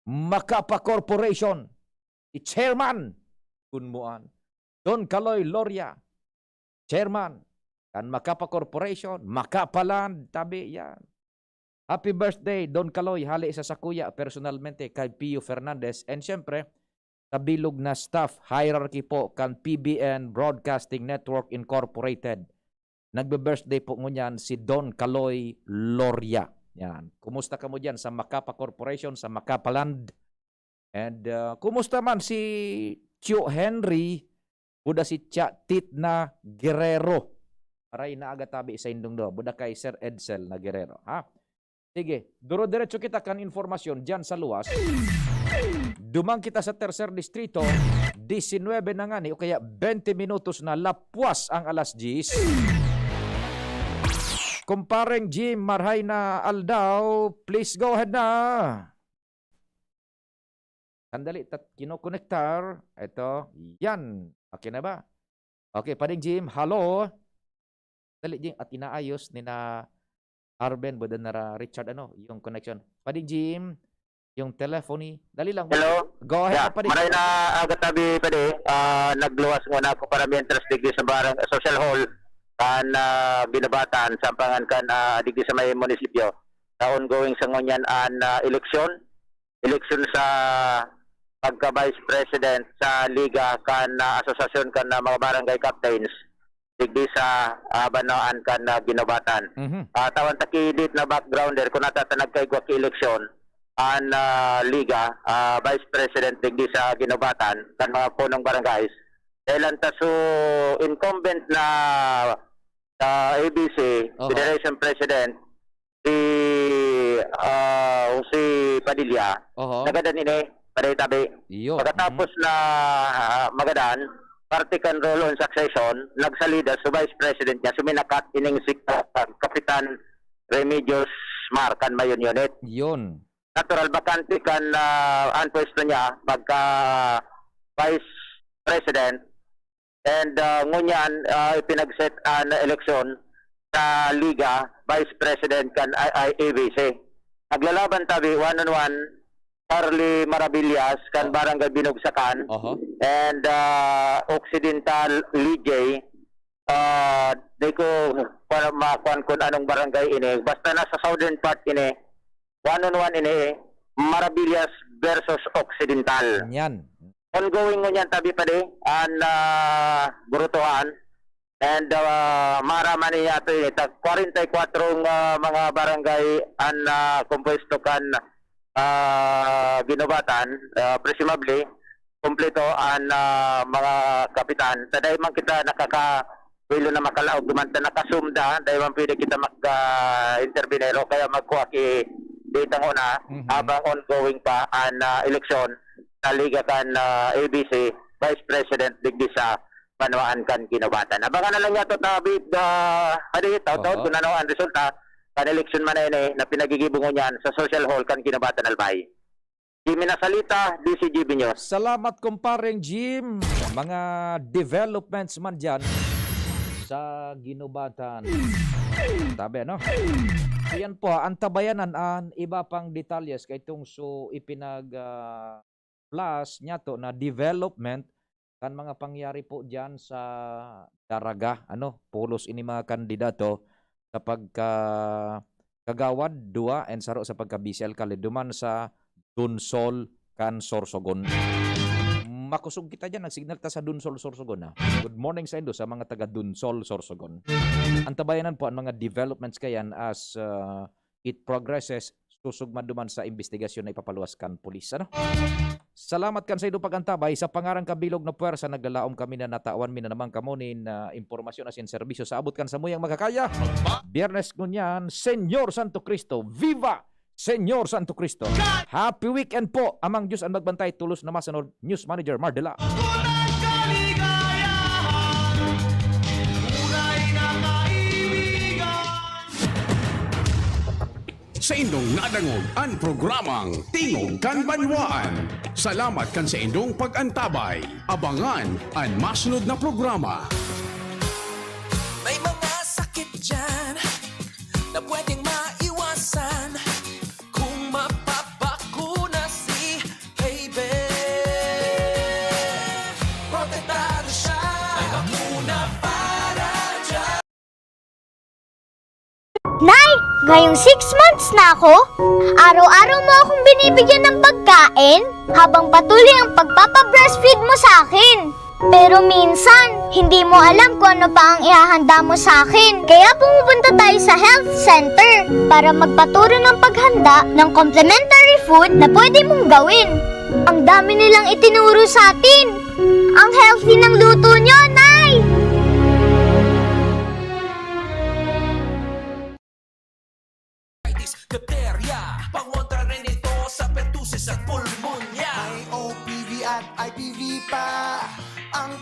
Macapa Corporation. Si Chairman. Kun muan. Don Kaloy Loria. Chairman. Kan Macapa Corporation. Macapa Land. Tabi yan. Happy birthday, Don Kaloy. Hali sa sakuya, personalmente, kay Pio Fernandez. And syempre, sa bilog na staff hierarchy po kan P B N Broadcasting Network Incorporated. Nagbe-birthday po ngunyan si Don Kaloy Loria. Yan. Kumusta kamo diyan sa Macapa Corporation, sa Macapa Land? And, uh, kumusta man si Tio Henry, buda si Tia Titna Guerrero? Aray, naaga tabi sa indong do. Buda kay Sir Edsel na Guerrero, ha? Sige, duro-diretso kita kan informasyon diyan sa luwas. Duman kita sa Tercer Distrito, diecinuebe na ngani o kaya twenty minutos na lapwas ang alas diyes. Kumpareng Jim, marhay na aldaw, please go ahead na. Sandali, tat-, kinokonektar. Ito, yan. Okay na ba? Okay, Pading Jim, hello. Dali, Jim, at inaayos ni na Arben, buda na ra Richard, ano, yung connection. Pading Jim, yung telephony. Dali lang. Hello? Go ahead, Yeah, Pading. Maray na aga tabi, Padi. Ah, nagluwas muna ako para mientras digdi sa barang, social hall, kan, ah, Binabatan, Sampangan kan, ah, digdi sa may munisipyo. Sa ongoing sa ngunyan an, ah, eleksyon, eleksyon sa pagka-vice president sa Liga kan, ah, Asosasyon kan, ah, mga Barangay Captains, digdi sa, ah, banwaan kan, ah, Guinobatan. Mhm. Ah, tawan ta ki dit na backgrounder, kun nata ta nagkaigwa ki eleksyon, an, ah, Liga, ah, vice president digdi sa Guinobatan, kan mga punong barangays. Dahil an ta su incumbent na, ah, A B C, Oho. Federation President, si ah, Jose Padilla, Oho. Nagadan ini, paday tabi. Iyo. Pagkatapos Mhm. na, ah, magadan, parte kan rule on succession, nagsalida so vice president niya, suminakat ining si Ka-, Kapitan Remedios Mar kan Mayon Unit. Yun. Natural, bakante kan, ah, ang pwesto niya, magka vice president, and, ah, ngunyan, ah, ipinag-set an eleksyon sa Liga, Vice President kan I I A B C. Naglalaban tabi, one on one, Charlie Maravillas kan Oh. Barangay Binugsakan, Oho. and, ah, Occidental Lijay. Ah, di ko pa makuan kung anong barangay ini. Basta nasa southern part ini, one on one ini, Maravillas versus Occidental. Yan. Ongoing ngunyan tabi pa di, an, ah, burutuhan. And, ah, maaraman niya ito, eh, tag kwarenta y kwatro nga mga barangay an, ah, kompuesto kan, ah, Guinobatan, ah, presumably, kompleto an, ah, mga kapitan. Ta dai man kita nakaka-, Wilon na makalaog duman ta nakasumda, dai man pwede kita mag, ah, interbinero, kaya magkuha ki di tango na Mhm. habang ongoing pa an, ah, eleksyon sa Liga kan, ah, A B C Vice President digdi sa banwaan kan Guinobatan. Abangan na lang niya to, tabi, ah, hadi, taud-taud Oho. kung ano ang resulta kan eleksyon man na ini na pinagigibo ngunyan sa Social Hall kan Guinobatan, Albay. Jimmy Nasalita, D C G B News. Salamat, kumpareng Jim. Mga developments man dyan sa Guinobatan. Tabi, ano? So, yan po, antabayanan an iba pang detalyes kay tungso ipinag, ah, flash niyato na development kan mga pangyari po diyan sa Daraga, ano, pulos ini mga kandidato sa pagka-, kagawad, duwa, and saro sa pagka-vice alkalde duman sa Dunsol kan Sorsogon. Makosog kita diyan, nagsignal ta sa Dunsol, Sorsogon, ha. Good morning sa indo sa mga taga Dunsol, Sorsogon. Antabayanan po ang mga developments kayan as, uh, it progresses, susugma duman sa imbestigasyon na ipapaluwas kan pulis, ano? Salamat kan sa indo pag-antabay. Sa pangaran kan bilog na puwersa, naglalaom kami na natawan mi na naman kamo nin, ah, impormasyon asin serbisyo sa abot kan samuyang makakaya. Biyernes ngunyan, Señor Santo Cristo. Viva Señor Santo Cristo! Happy weekend po! Amang Diyos an magbantay, tolos na masunod. News Manager Mardela. Sa indong nadangog an programang Tingog kan Banwaan. Salamat kan sa indong pag-antabay. Abangan an masunod na programa. May mga sakit dyan na pwedeng maiwasan kung mapapakuna si baby. Protektado siya. May bakuna para dyan. Nay, ngayong six months na ako, araw-araw mo akong binibigyan ng pagkain habang patuloy ang pagpapa-breastfeed mo sa akin. Pero minsan, hindi mo alam kung ano pa ang ihahanda mo sa akin. Kaya pumupunta tayo sa health center para magpaturo ng paghanda ng complementary food na pwede mong gawin. Ang dami nilang itinuro sa atin. Ang healthy ng luto nyo, Nay! Gaterya, pangontra rin ito sa pertussis at pulmonya. May O P V at I P V pa. Ang